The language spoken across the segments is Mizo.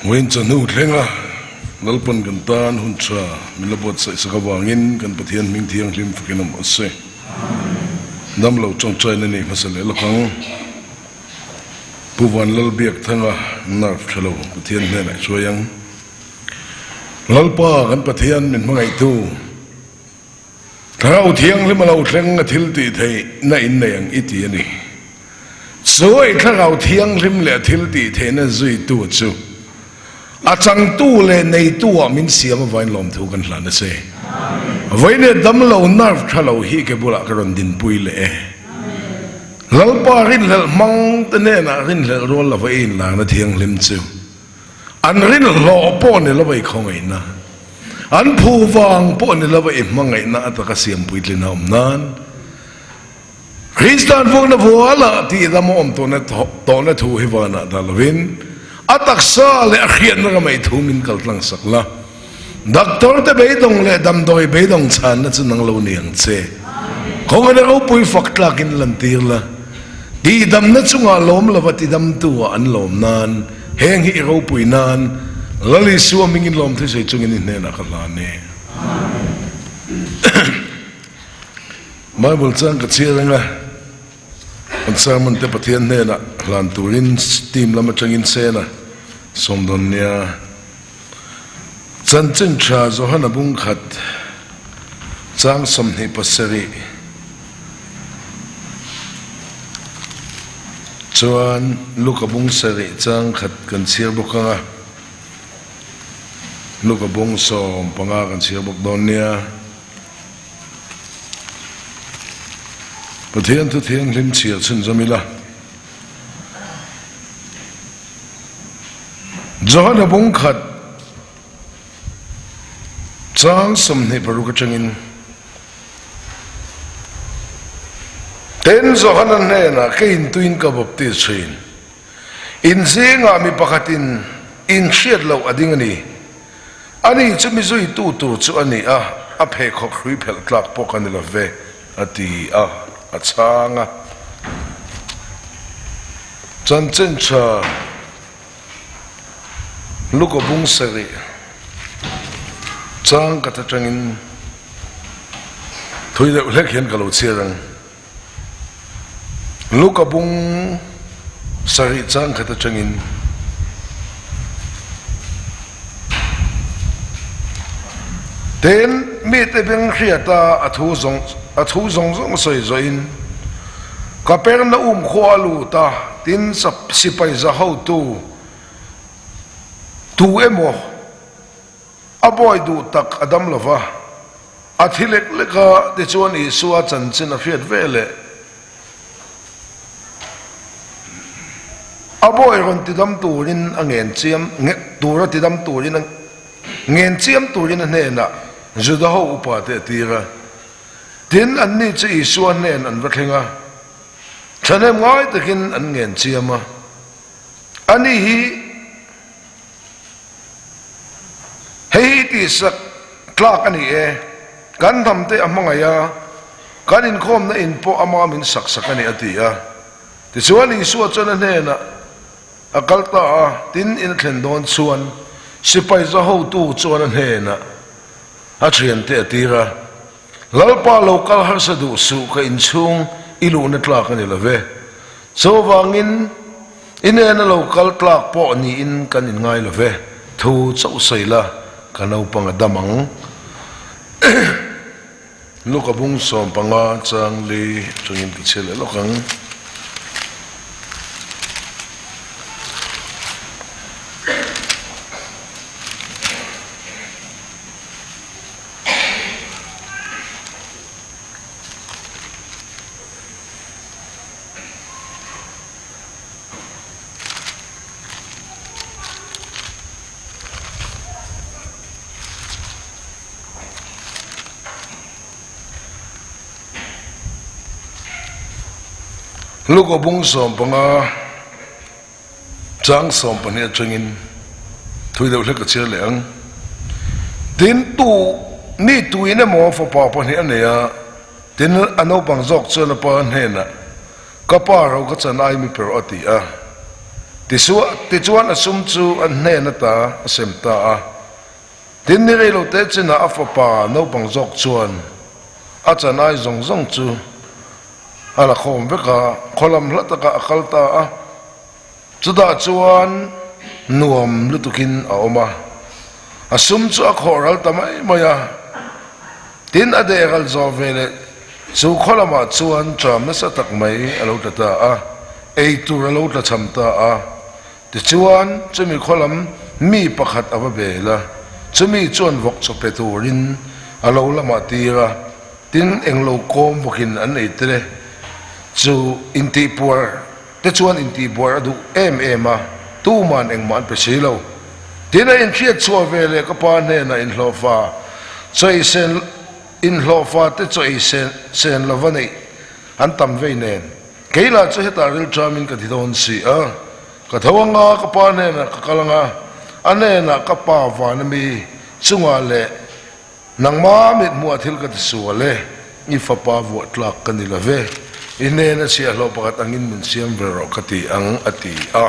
Vawiin chawhnu thlenga Lalpan kan tan hun tha min la buatsaih sak avangin kan Pathian hming thianghlim fakin awm a se. Damlo tawngtaina nei hmasa leh lawk ang. Pu Vanlalbiakthanga nerve tha lo Pathian hnenah i hruai ang. Lalpa kan Pathian min hmangaihtu. Thlarau Thianghlim a lo thleng a thil tih theih na in nei ang i ti a ni. Chuai Thlarau Thianghlim leh a thil tih theihna zuitu chu a changtu leh neitu ah min siam avain lawmthu kan hlan a si. Vawiin damlo nerve tha lo hi ke bulah ka rawn dinpui leh e. Lalpa rinhlelh hmang te hnenah rinhlelh rual lova i inlarna thianghlim chu An rinhlawh pawh ni lova i khawngaihna, an phu vang pawh ni lova i hmangaihna ataka siam puitlin a awm nan, Kristian vukna vualah tihdam a awm tawhna tawhna thu hi vanah dah lovin, a taksa leh a hriatna ramah i thu min kal tlang sak la. Doctor te beidawng leh damdawi beidawng chhanna chu nang lo ni ang che. Khawngaihna ropui fak tlakin lantir la. Tihdamna chungah lawm lova tidamtu ah an lawm nan, heng hi i ropui nan, Lal Isua hmingin lawm thusei chungin i hnenah ka hlan e. Bible chuan ka chhiar anga an sermon te Pathian hnenah hlan turin team lam atangin sena sawm dawn nia. Chanchin tha Johana bungkhat chang 27 chuan Luka bung sarih chang khat kan chhiar bawk ang a, Luka bung 15 kan chhiar bawk dawn nia. Pathian thu thianghlim chhiar chhunzawm ila. Johana bung khat chang 26 atangin Tin, Johana hnenah kei intuin ka baptis thin. In zingah mi pakhatin in hriat loh a ding a ni. Ani chu mi zuitu tur chu a ni a, a pheikhawk hrui phelh tlak pawh ka ni lo ve, a ti a, a chhang a. Chanchin tha Luka bung sarih chang ka atangin thui deuh hlek hian ka lo chhiar ang. Luka bung sarih chang khat atangin Tin, mite beng hriata a thu zawng a thu zawng zawng sawi zawhin Kapernaum khua a lut a, tin sipai za hotu tu emaw a bawi duh tak a dam lo va, a thi lek lek a, tichuan Isua chanchin a hriat ve leh. A bawi rawn tidam turin a ngen chiam tura tidam turin a ngen chiam turin a hnenah Juda ho upa te a tir a. Tin, anni chu Isua hnen an va thleng a, thahnem ngai takin an ngen chiam a. Ani hi hei hi tihsak tlak a ni e, kan hnam te a hmangaih a, kan inkhawmna in pawh ama min sak sak a ni a ti a. Tichuan Isua chuan a hnenah a kal ta a, tin in a thlen dawn chuan sipai za hotu chuan a hnenah a thiante a tir a, Lalpa lo kal harsa duh suh ka inchhung i luhna tlak a ni lo ve. Chuvangin i nena lo kal tlak pawh niin kan inngai lo ve, thu chauh sawi la, ka naupang a dam ang. Luka bung 15 chang li atangin ka chhiar leh lawk ang. Luka bung 15 Chang 12 atangin thui deuh hlek a chhiar leh ang. Tin, tu ni tuin emaw fapa pahnih a nei a, tin a naupang zawk chuan a pa hnenah, Ka pa ro ka chan ai mi per a ti a. Tichuan a sum chu an hnen ata a sem ta a. Tin, ni rei lo te chinah a fapa naupang zawk chuan a chan ai zawng zawng chu a la khawm vek a, khaw lam hla takah a kal ta a. Chutah chuan nuam lutukin a awm a, a sum chu a khawh ral ta mai mai a. Tin, a deh ral zawh ve leh chu khaw lamah chuan ṭam nasa tak mai a lo tla ta a, ei tur a lo tla cham ta a. Tichuan, chumi khaw lam mi pakhat a va bel a, chumi chuan vawk chaw pe turin a lo lamah tir a, tin, englo kawm vawkin an ei te chu intihpuar te chuan intihbuar a duh em em a, tuman engmah an pe si lo. Tin a inhriat chhuah ve leh ka pa hnenah inhlawhfa chaw ei sen inhlawhfa te chaw ei sen sen lova neih an tam vei nen. Kei lah chu hetah rilṭamin ka thi dawn si a, ka tho anga ka pa hnenah ka kal anga, a hnenah ka pa vana mi chungah leh Nangma mithmuah thil ka ti sual e, i fapa vuah tlak ka ni lo ve, i hnena chhiahhlawh pakhat angin min siam ve rawh ka ti ang, a ti a.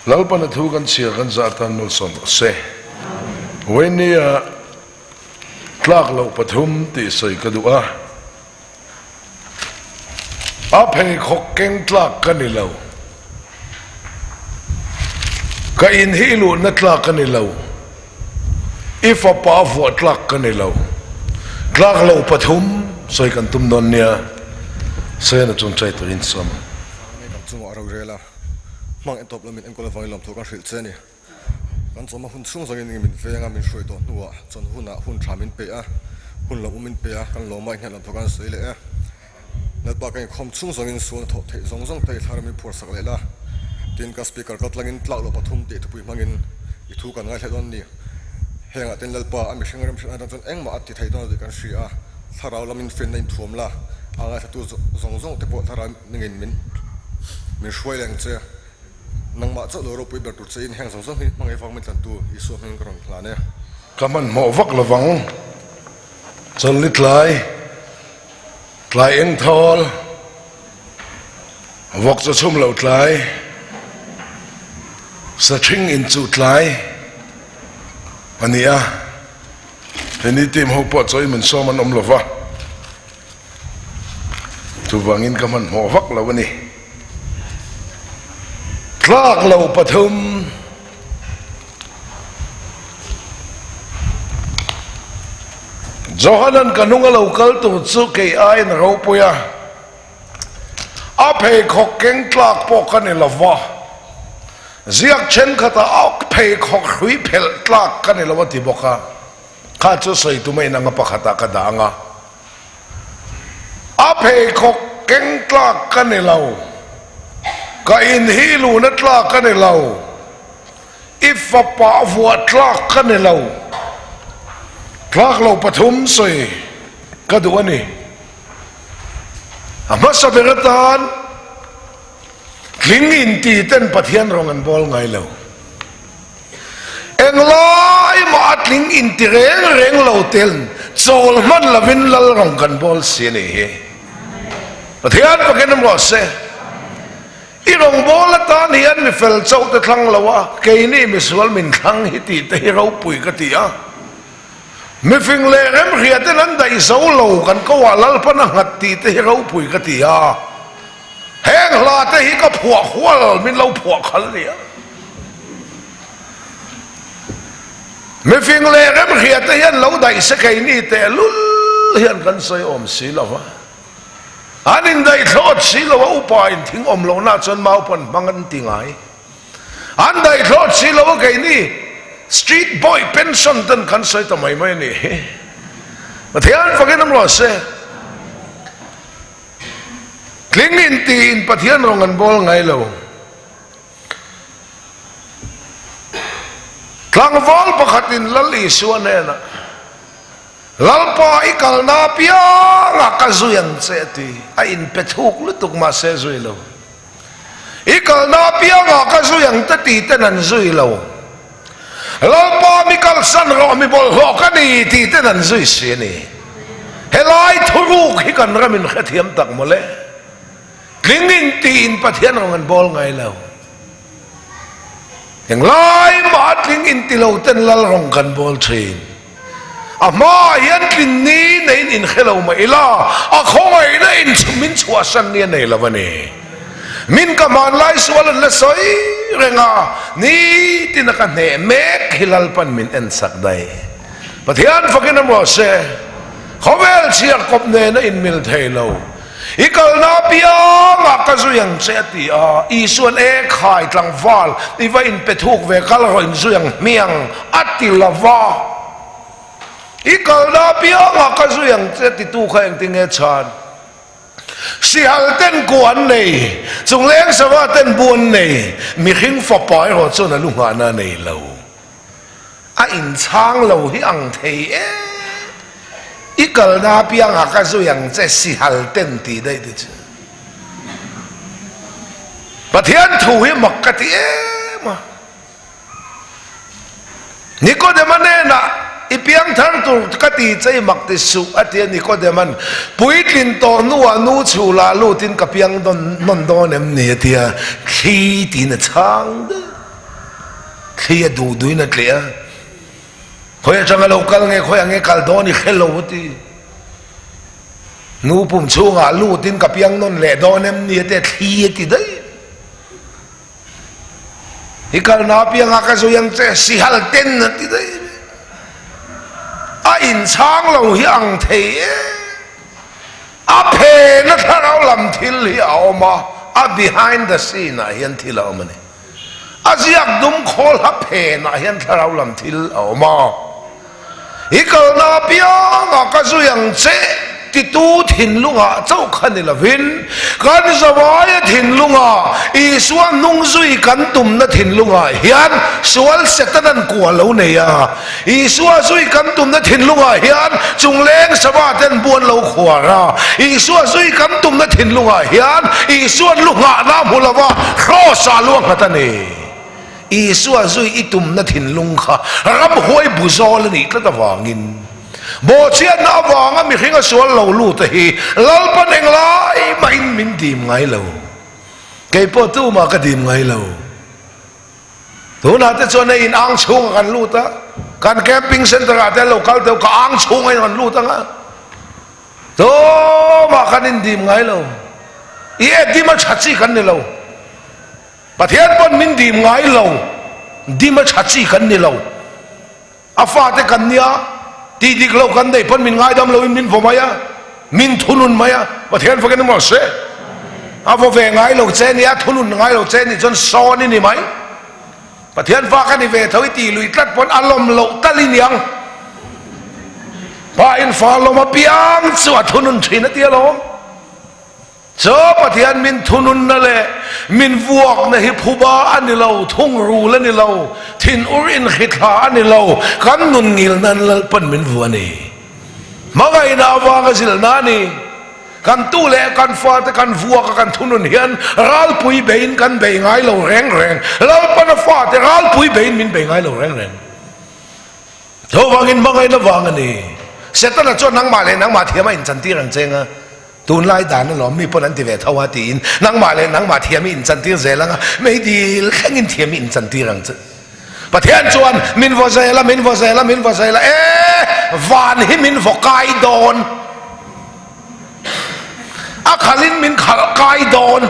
Lalpana thu kan chhiar kan zah atan malsawm rawh se. Vawini-a tlak loh pathum tih sawi ka duh a. A pheikhawk keng tlak ka ni lo. Ka in hi i luhna tlak ka ni lo. I fapa vuah tlak ka ni lo. Tlak lo pathum sawi kan tum dawn nia. Sawian a chungchai turin sawm. Vang kan chungah a rorel a, hmang en tawp lo min enkawl avangin lawmthu kan hrilh che a ni. Kan chawhma hun chhung zawngin min veng a, min hruai tawh hnuah chuan hunah hun tha min pe a, hun lawmawm min pe a, kan lawma inhnial lam thawk an sawi leh e. Lalpa ka inkhawm chhung zawngin sual thawh theih zawng zawng te i thlar min phuar sak leh la. Tin, ka speaker kal tlangin tlak loh pathum tih thupui hmangin i thu kan ngaithla dawn a ni. Hengah ten Lalpa a mihring remhriat atang chuan engmah a ti thei dawn lo tih kan hria a, thlarau lamin finna inthuam la, a ngaithlatu zawng zawng te pawh thlarau ningin min min hruai leh ang che. Nangmah chauh lo ropui ber tur che in heng zawng zawng hi hmangaih vang min tlantu Isua hming ka rawn hlan e. Ka hmanhmawh vak lovang chawlhni tlai, tlai eng thawl, vawk chaw chhum loh tlai, sathring inchuh tlai a ni a, heni team ho pawh chaw i min sawm an awm lova. Chuvangin ka hmanhmawh vak lo a ni. Tlak lo pathum. Johanan ka hnung a lo kal tur chu kei aiin a ropui a, a pheikhawk keng tlak pawh ka ni lo va, ziak thenkhatah a pheikhawk hrui phelh tlak ka ni lo a ti bawk a. Kha chu sawi tum a inang a pakhatah ka dah ang a. A pheikhawk keng tlak ka ni lo, ka in hi luna tlak ka ni lo, i fapa vuah tlak ka ni lo, tlak lo pathum sawi ka duh a ni. A hmasa ber atan tling inti ten Pathian rawng an bawl ngai lo. Englai mah a tling inti reng reng lo tel chawl hman lovin lal rawng kan bawl si a nih hi. Pathian pakin awm rawh se. I rawngbâwl atan hian mi fel chauh te thlang lo a, keini misual min thlang hi tih te hi ropui ka ti a. Mifing leh remhria ten an daih zo lo kan ko ah Lalpan a nghat tih te hi ropui ka ti a. Heng hla te hi ka phuah hual min lo phuah khal nia. Mifing leh remhria te hian lo daih se keini tehlul hian kan sawi awm si lo va. An indaih thlawt si lo a, upa in thing awm lohna chuan maupan hmang an ti ngai. An daih thlawt si lo a keini street boy pension ten kan sawi ta mai mai a nih hi. Pathian fakin awm rawh se. Tling intiin Pathian rawng an bawl ngai lo. Tlangval pakhatin Lal Isua hnenah, Lalpa i kalna apiangah ka zui ang che a ti. A inpe thuk lutuk mahse zui lo. I kalna apiangah ka zui ang te ti ten an zui lo. Lalpa mi kalsan rawh mi bawlhhlawh ka ni ti ten an zui si a ni. Helai thuruk hi kan ram in hrethiam tak mawle. Tling in tiin Pathian rawng an bawl ngai lo. Englai mah a tling inti lo ten lal rawng kan bawl thin. A hmaah hian tlin ni neiin inhre lo mah ila, a khawngaihna in chu min chhuahsan ni a nei lo a ni. Min ka hmanlai sual an la sawi reng a, nitin a ka hneh mek hi Lalpan min ensak daih. Pathian fakin a maw se, khawvel chhiar kawp nen a inmil thei lo. I kalna apiangah ka zui ang che a ti a, Isua'n e khai tlangval, i va inpe thuk ve kal rawh inzui ang hmiang a ti lo va. I kalna apiangah ka zui ang che titu kha engtinge chhan? Sihal ten ku an nei, chungleng sava ten bu an nei, mihring fapa erawh chuan a lu nghahna a nei lo. A inchhang lo hi ang thei e. I kalna apiangah ka zui ang che sihal ten tih daih te chu. Pathian thu hi mak ka ti em a. Nikodema hnenah i piangthar tur ka ti che i mak ti suh a ti a Nikodeman puitlin tawh hnuah nu chhulah lutin ka piang nawn dawn em ni a ti a, thli tiin a chhang daih. Thli a duh duhin a tleh a, khawi atanga lo kal nge khawi ange kal dawn i hre lo a ti. Nu pum chhungah lutin ka piang nawn leh dawn em ni a ti a, thli a ti daih. I kalna apiangah ka zui ang che, sihal ten a ti daih. A inchhang lo hi ang thei e. A phena thlarau lam thil hi a awm a, a behind the scene ah hian thil a awm a ni. A ziak dum khawl ha phenah hian thlarau lam thil a awm a, I kalna apiangah ka zui ang che titu thinlungah chauh kha ni lovin, kan zavaia thinlungah Isua hnung zui kan tumna thinlungah hian sual Setanan kua lo nei a, Isua zui kan tumna thinlungah hian chungleng sava ten bu an lo khuar a. Isua zui kan tumna thinlungah hian Isua'n lu nghahna a hmu lo va, Kraws-ah lu a nghat a ni. Isua zui i tumna thinlung kha ramhuai bu zawl a nih tlat avangin bawhchhiatna avanga mihring a sual lo lut a hi Lalpan englai mahin min dim ngai lo. Keipawh tumah ka dim ngai lo. Tunah te chuan hei in ang chhungah kan lut a, kan camping center ah te an lo kal deuh ka ang chhungah in kan lut ang a, tumah kan indim ngai lo, i e dim a tha chi kan ni lo, Pathian pawn min dim ngai lo, dim a tha chi kan ni lo. A fate kan nia, tih dik loh kan neih pawn min ngaidam loin min vaw mai a, min thunun mai a, Pathian fakin emaw se a vaw ve ngai lo che nia, thunun ngai lo che nih chuan sawn i ni mai. Pathian fa ka ni ve tho i tih lui tlat pawn a lawm loh tal i niang. Pa in fa lawm apiang chu a thunun thin a ti alawm. Chaw Pathian min thununna leh min vuakna hi phuba a ni lo, thungrul a ni lo, thinur inhrithla a ni lo, kan nun ngil nan Lalpan min vu a ni. Hmangaihna avanga zilhna a ni. Kan tu leh kan fate kan vuaka kan thunun hian ralpui beiin kan bei ngai lo reng reng. Lalpan a fate ralpui beiin min bei ngai lo reng reng. Chuvangin hmangaihna vang a ni. Setana chuan nangmah leh nangmah thiam a inchantir ang cheng a. Tunlai dan alawm mi pawn an ti ve tho a tiin nangmah leh nangmah thiam i inchantir zel ang a, meidil thlengin thiam i inchantir ang che. Pathian chuan min vaw zel a, min vaw zel a, min vaw zel a, e van hi min vaw kai dawn, a khalin min khalh kai dawn.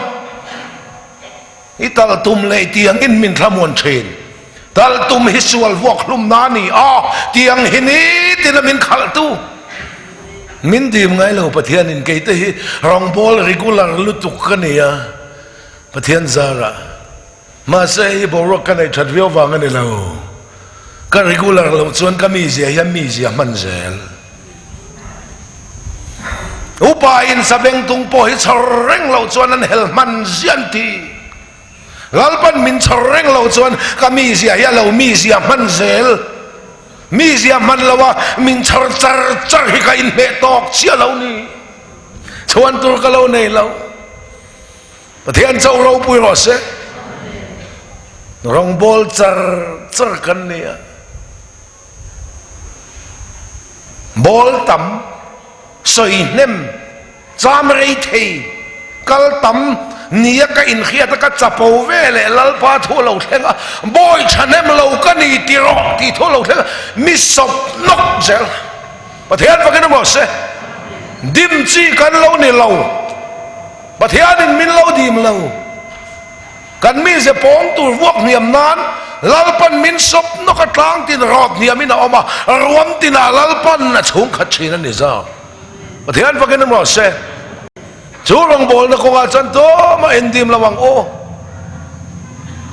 I tal tum leh tiangin min thlamuan thin. Tal tum hi sual vuak hlumna a ni a, tiang hi nitin a min khalhtu. Min dim ngai lo Pathianin kei te hi rawngbawl regular lutuk ka ni a, Pathian zarah. Mahse hei hi boruak ka neih that viau vang a ni lo. Ka regular loh chuan ka mizia hian mizia hman zel. Upa in sabengtung pawh hi chhawr reng loh chuan an hel hman ziah an ti. Lalpan min chhawr reng loh chuan ka mizia hi a lo mizia hman zel. Mizia hman lo a min chhawr char char hi ka inhmeh tawk chiah lo ni. Chhuan tur ka lo nei lo. Pathian chauh ropui rawh se. Rawngbawl char char kan ni a. Bawl tam, sawi hnem, cham rei thei, kal tam. Nia ka inhriat a ka chapo ve leh Lalpa thu a lo thleng a, bawi thahnem lo ka ni ti rawh tih thu a lo thleng a, mi sawp nawk zel. Pathian fakin a mawh se, dim chi kan lo ni lo, Pathianin min lo dim lo, kan mize pawng tur vuak hniam nan Lalpan min sawp nawk a, tlang tin rawt hniamin a awm a, ruam tinah Lalpan a chhungkhat thin a ni zawk. Pathian fakin a mawh se. Chu rawngbawlna kawngah chuan tumah en dim lo ang aw.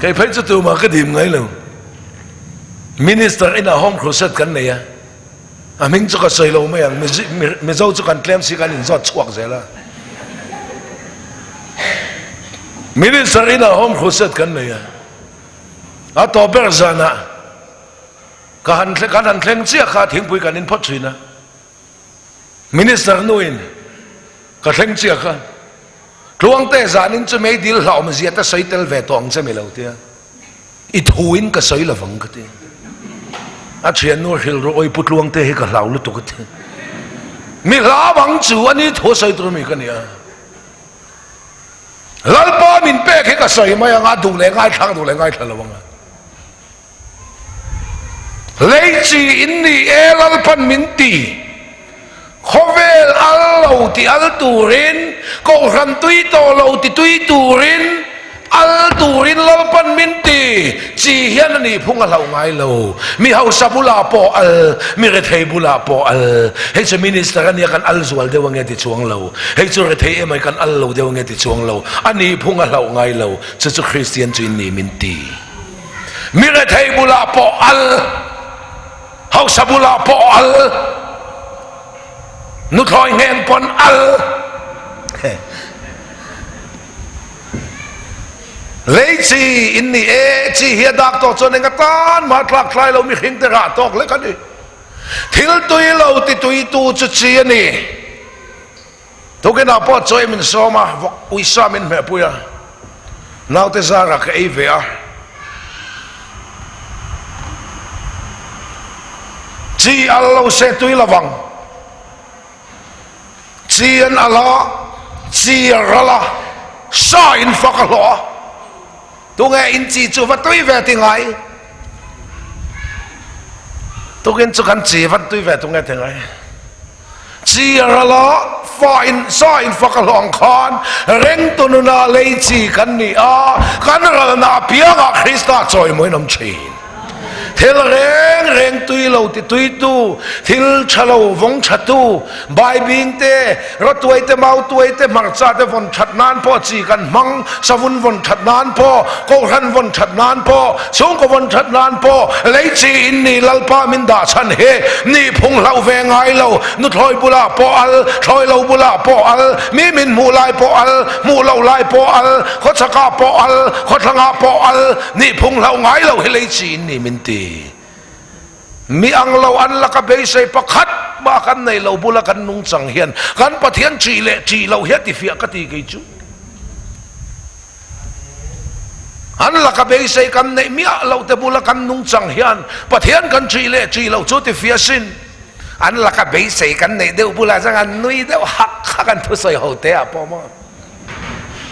Kei phei chu tumah ka dim ngai lo. Minister inah Home Crusade kan nei a, a hming chu ka sawi lo mai ang, Mizo chu kan tlem si kan inzawt chhuak zel a. Minister inah Home Crusade kan nei a, a tawp ber zanah ka han kan han thleng chiah kha thingpui kan in phawt thin a. Minister nuin ka thleng chiah kha Tluangte zanin chu meidil hlauhawm zia te sawi tel ve tawh ang che mi lo tia i thuin ka sawi lovang ka ti. A thiannu a hrilh rawh awi Pu Tluangte hi ka hlau lutuk a ti. Mi hlau ang chu ani thu a sawi tur mi ka nia. Lalpa min pek hi ka sawi mai anga duh leh ngaithla ka duh leh ngaithla lo anga. Lei chi in ni e Lalpan min ti, khawvel al lo ti al turin, kohhran tui tawh lo ti tui turin, al turin Lalpan min ti, chi hian a nih phung a hlauh ngai lo. Mi hausa bulah pawh al, mi rethei bulah pawh al. Hei chu minister a nia kan al zual deuh ange ti chuang lo, hei chu rethei emai kan al lo deuh ange ti chuang lo, a nih phung a hlauh ngai lo, chu chu Kristian chu in ni min ti. Mi rethei bulah pawh al, hausa bulah pawh al, nuthlawi ngheng pawn al. Lei chi in ni e, chi hi a dak tawh chuan eng atan mah tlak thlai lo mihring te rah tawk lek a ni. Thil tui lo ti tui tu chu chi a ni. Tukinah pawh chawi min sawm a, vawk uisa min hmehpui a, naute zarah ka ei ve a. Chi al lo se tui lovang, chi an al a, chi a ral a, sa in fak a hlawh a, tunge in chi chu va tui ve ti ngai? Tukin chu kan chi va tui ve tunge ti ngai? Chi a ral a, fa in sa in fak a hlawh ang khan rengtu nuna lei chi kan ni a, kan ralna apiangah Krista chawimawiin awm thin. Thil reng reng tui lo ti tuitu, thil tha lo vawng tha tu, baibing te, rawtuai te, mautuai te, hmarcha te vawn that nan pawh chi kan hmang, savun vawn that nan pawh, kohhran vawn that nan pawh, Chhungkaw vawn that nan pawh lei chi in ni Lalpa min dah chhan hi ni phung hlauh ve ngai lo. Nuthlawi bulah pawh al, thlawi lo bulah pawh al, mi min hmuh lai pawh al, hmuh loh lai pawh al, khawchhakah pawh al, khawthlangah pawh al, ni phung hlauh ngai lo hi lei chi in ni min ti. Mi ang lo an laka beisei pakhat mah kan nei lo bula kan nungchang hian kan Pathian ṭih leh ṭih loh hi a tifiah ka ti kei chu. An laka beisei kan neih miah loh te bula kan nungchang hian Pathian kan ṭih leh ṭih loh chu tifiah sin. An laka beisei kan neih deuh bulah chuan an nui deuh hak hak an thusawi ho te ah pawh maw.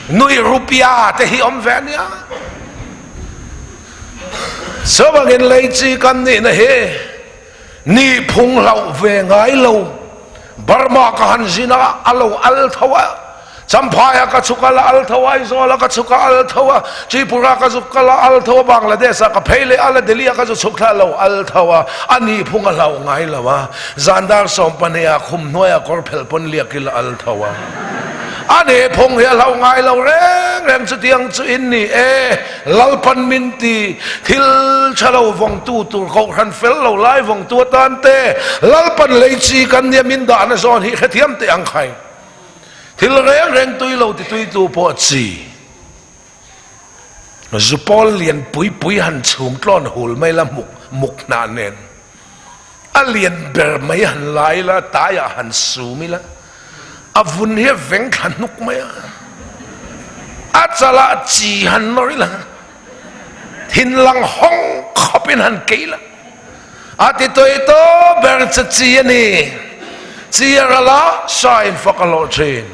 Nui rupia te hi awm ve a nia. Chuvangin lei chi kan nihna hi Ni phung hlauh ve ngai lo. Burma ka han zin a, a lo al tho a. Champhai ah ka chhuk a la al tho a, Aizawl ah ka chhuk a al tho a, Tripura ka zuk kal a al tho a, Bangladesh ah ka phei leh al a, Delhi ah ka zu chhuk thla a lo al tho a, a ni phung a hlauh ngai lo a. Zan dar 12 ah khum hnuai ah kawr phelh pawn liak ila al tho a. A ni phung hi a hlauh ngai lo reng reng chutiang chu in ni e. Lalpan min ti thil tha lo vawngtu tur kohhran fel lo lai vawngtu atan te Lalpan lei chi kan nia min dahna zawn hi hrethiam teh ang khai. Thil reng reng tui lo ti tuitu pawh a chi. Zupawl lian pui pui han chhum tlawn hul mai la muk muk hnah nen. A lian ber mai han la ila, taiah han sum ila, a vun hi a veng thla hnuk mai a, a chalah chi han nawr ila, thinlang hawng khawpin han kei ila, a ti tawi tawp ber che chi a ni. Chi a ral a, sa in fak a hlawh thin.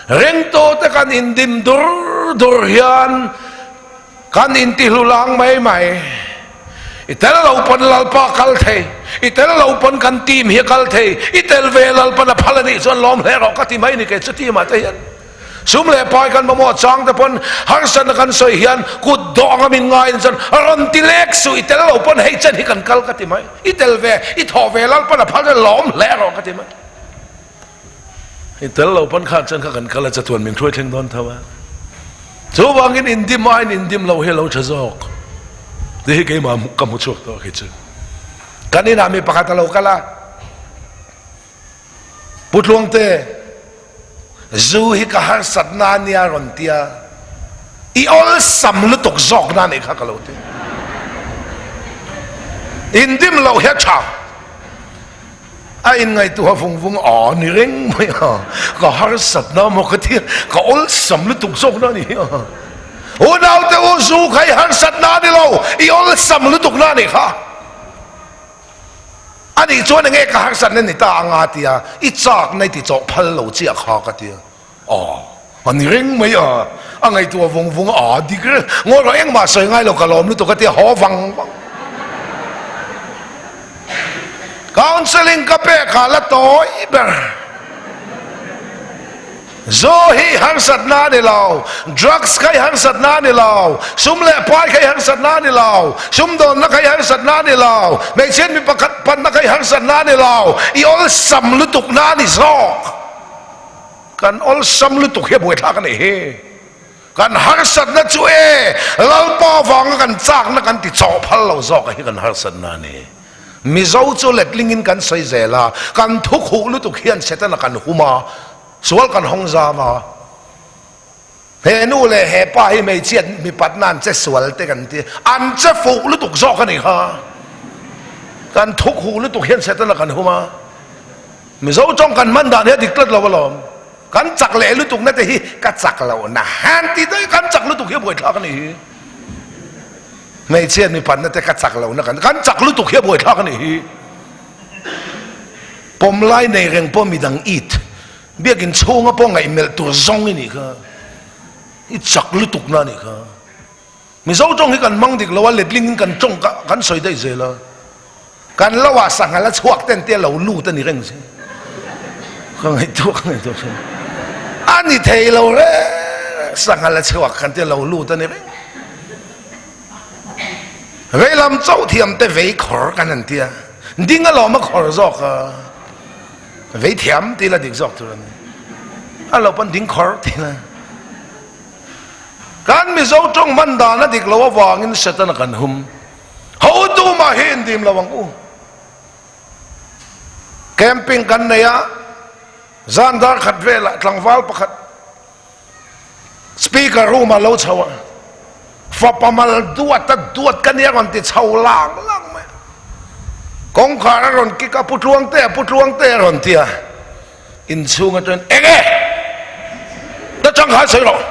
Ringtute kan indim dur dur hian kan intihlulang mai mai. I tel lo pawn Lalpa kal thei, i tel lo pawn kan team hi a kal thei, i tel ve Lalpan a phal a nih chuan lawm hle rawh ka ti mai ni kei chu team ah te hian. Sum leh pai kan mamawh chang te pawn harsatna kan sawi hian kut dawh anga min ngaiin chuan rawn ti lek suh i tel lo pawn hei chen hi kan kal ka ti mai. I tel ve, i thawh ve Lalpan a phal chuan lawm hle rawh ka ti mai. I tel lo pawn kha chuan kha kan kal a chatuan min hruai thleng dawn tho a. Chuvangin indim aiin indim lo hi a lo tha zawk. Ti hi keimah ka hmu chhuak tawh khi chu. Kan inah mi pakhat a lo kal a. Pu Tluangte, zu hi ka harsatna a nia rawn tia. I awlsam lutuk zawkna nih kha ka lo ti. Indim loh hi a tha. A inngaihtuah vung vung a ni reng mai a, ka harsatna maw ka ti a, ka awlsam lutuk zawkna a ni hi a. Unaute u zu kha i harsatna a ni lo, i awlsam lutukna a nih kha. A nih chuan enge ka harsatna ni ta anga tia, i chakna i ti chawh phal lo chiah kha ka ti a. Aw, a ni reng mai a, a ngaihtuah vung vung a, a dik reng. Ngawi rawh, engmah sawi ngai lo ka lawm lutuk a tia haw vang vang. Counselling ka pek ah la tawi ber. Zu hi harsatna a ni lo, drugs kha i harsatna a ni lo, sum leh pai kha i harsatna a ni lo, sumdawnna kha i harsatna a ni lo, hmeichhiat mi pakhat panna kha i harsatna a ni lo, i awlsam lutukna a ni zawk. Kan awlsam lutuk hi a buaithlak a nih hi. Kan harsatna chu e, Lalpa vanga kan chakna kan ti chawh phal lo zawk a hi kan harsatna a ni. Mizo chu letlingin kan sawi zel a, kan thu khuh lutuk hian Setana kan hum a, sual kan hawng zam a. He nu leh he pa hi hmeichhiat mipatna an che sual te kan ti, an che fuh lutuk zawk a nih kha. Kan thu khuh lutuk hian Setana kan hum a. Mizo tawng kan hman dan hi a dik tlat lo alawm. Kan chak leh lutuk na te hi ka chak lo na han ti daih kan chak lutuk hi a buaithlak a nih hi. Hmeichhiat mipat na te ka chak lo na kan kan chak lutuk hi a buaithlak a nih hi. Pawm lai nei reng pawh midang it biakin chhunga pawh ngaihmelh tur zawng i nih kha. I chak lutuk na a nih kha. Mizo tawng hi kan hmang dik lo a, letling in kan tawng kan sawi daih zel a. Kan lo ah sanghal a chhuak ten te a lo lut a ni reng si. Ka ngaihtuah ka ngaihtuah thin. A ni thei lo reng sanghal a chhuak kan te a lo lut a ni reng. Vei lam chauh thiam te vei khawr kan han tia. Ding alawm a khawr zawk a. Vei thiam ti la dik zawk tur a ni. A lo pawn ding khawr ti la. Kan Mizo tawng hman dan a dik lo avangin Setana kan hum. Hotu mah hi indim lo ang u. Camping kan nei a, zan dar khat velah tlangval pakhat speaker room ah lo chho a, fapa mal duat a duat ka nia rawn ti chho lang lang mai a. Kawngkhar a rawn kik a, Pu Tluangte, Pu Tluangte a rawn ti a. Inchhung atangin eng e? Na chang khan sawi rawh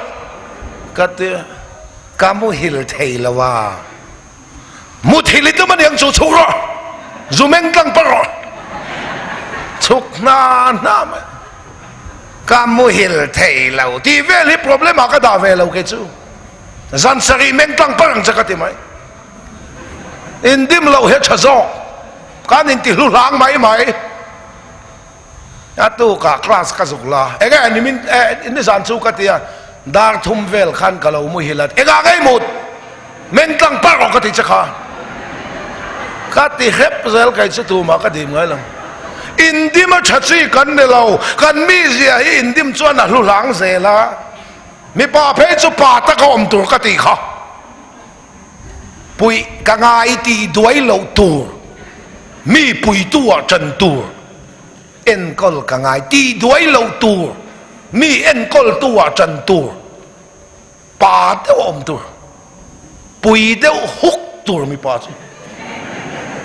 ka ti a, ka muhil thei lo a, muthil i tum aniang chu chhuk rawh, zu meng tlang pah rawh, chhuk hna hna mai, ka muhil thei lo tih vel hi problem ah ka dah ve lo kei chu, zan sarih meng tlang pah ang che ka ti mai, indim loh hi a tha zawk, kan inti hlu hlang mai mai. A tukah class ka zuk la, enge nimin eh nizan chu ka ti a, dar thum vel khan ka lo muhil a, engah ngei mut? Meng tlang parh rawh ka ti che kha. Ka ti hrep zel kei chu tumah ka dim ngai lo. Indim a tha chi kan ni lo, kan mizia hi indim chuan a hlu hlang zel a, mipa phei chu pa taka awm tur ka tih kha. Puih ka ngai tih duai loh tur, mi puitu ah ṭan tur, enkawl ka ngai tih duai loh tur, mi enkawltu ah ṭan tur, pa deuh a awm tur, pui deuh huk tur mipa chu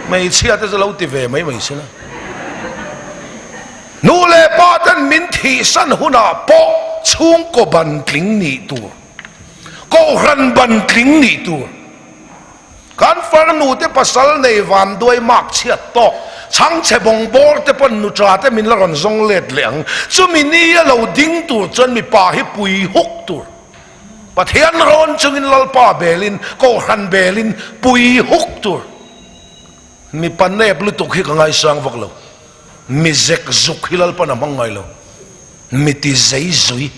hmeichhia te chu lo ti ve mai mai sela. Nu leh pa ten min thihsan hunah pawh chhungkaw ban tling nih tur. Kohhran ban tling nih tur. Kan farnu te pasal nei vanduai mak chhiat tawk, chhangchhe bawng bawr te pawn nuṭa te min la rawn zawng let leh ang. Chumi ni a lo ding tur chuan mipa hi pui huk tur. Pathian rawn chungin Lalpa belin, Kohhran belin pui huk tur. Mipa nep lutuk hi ka ngaisang vak lo. Mi zek zuk hi Lalpan a hmang ngai lo. Mi ti zei zui.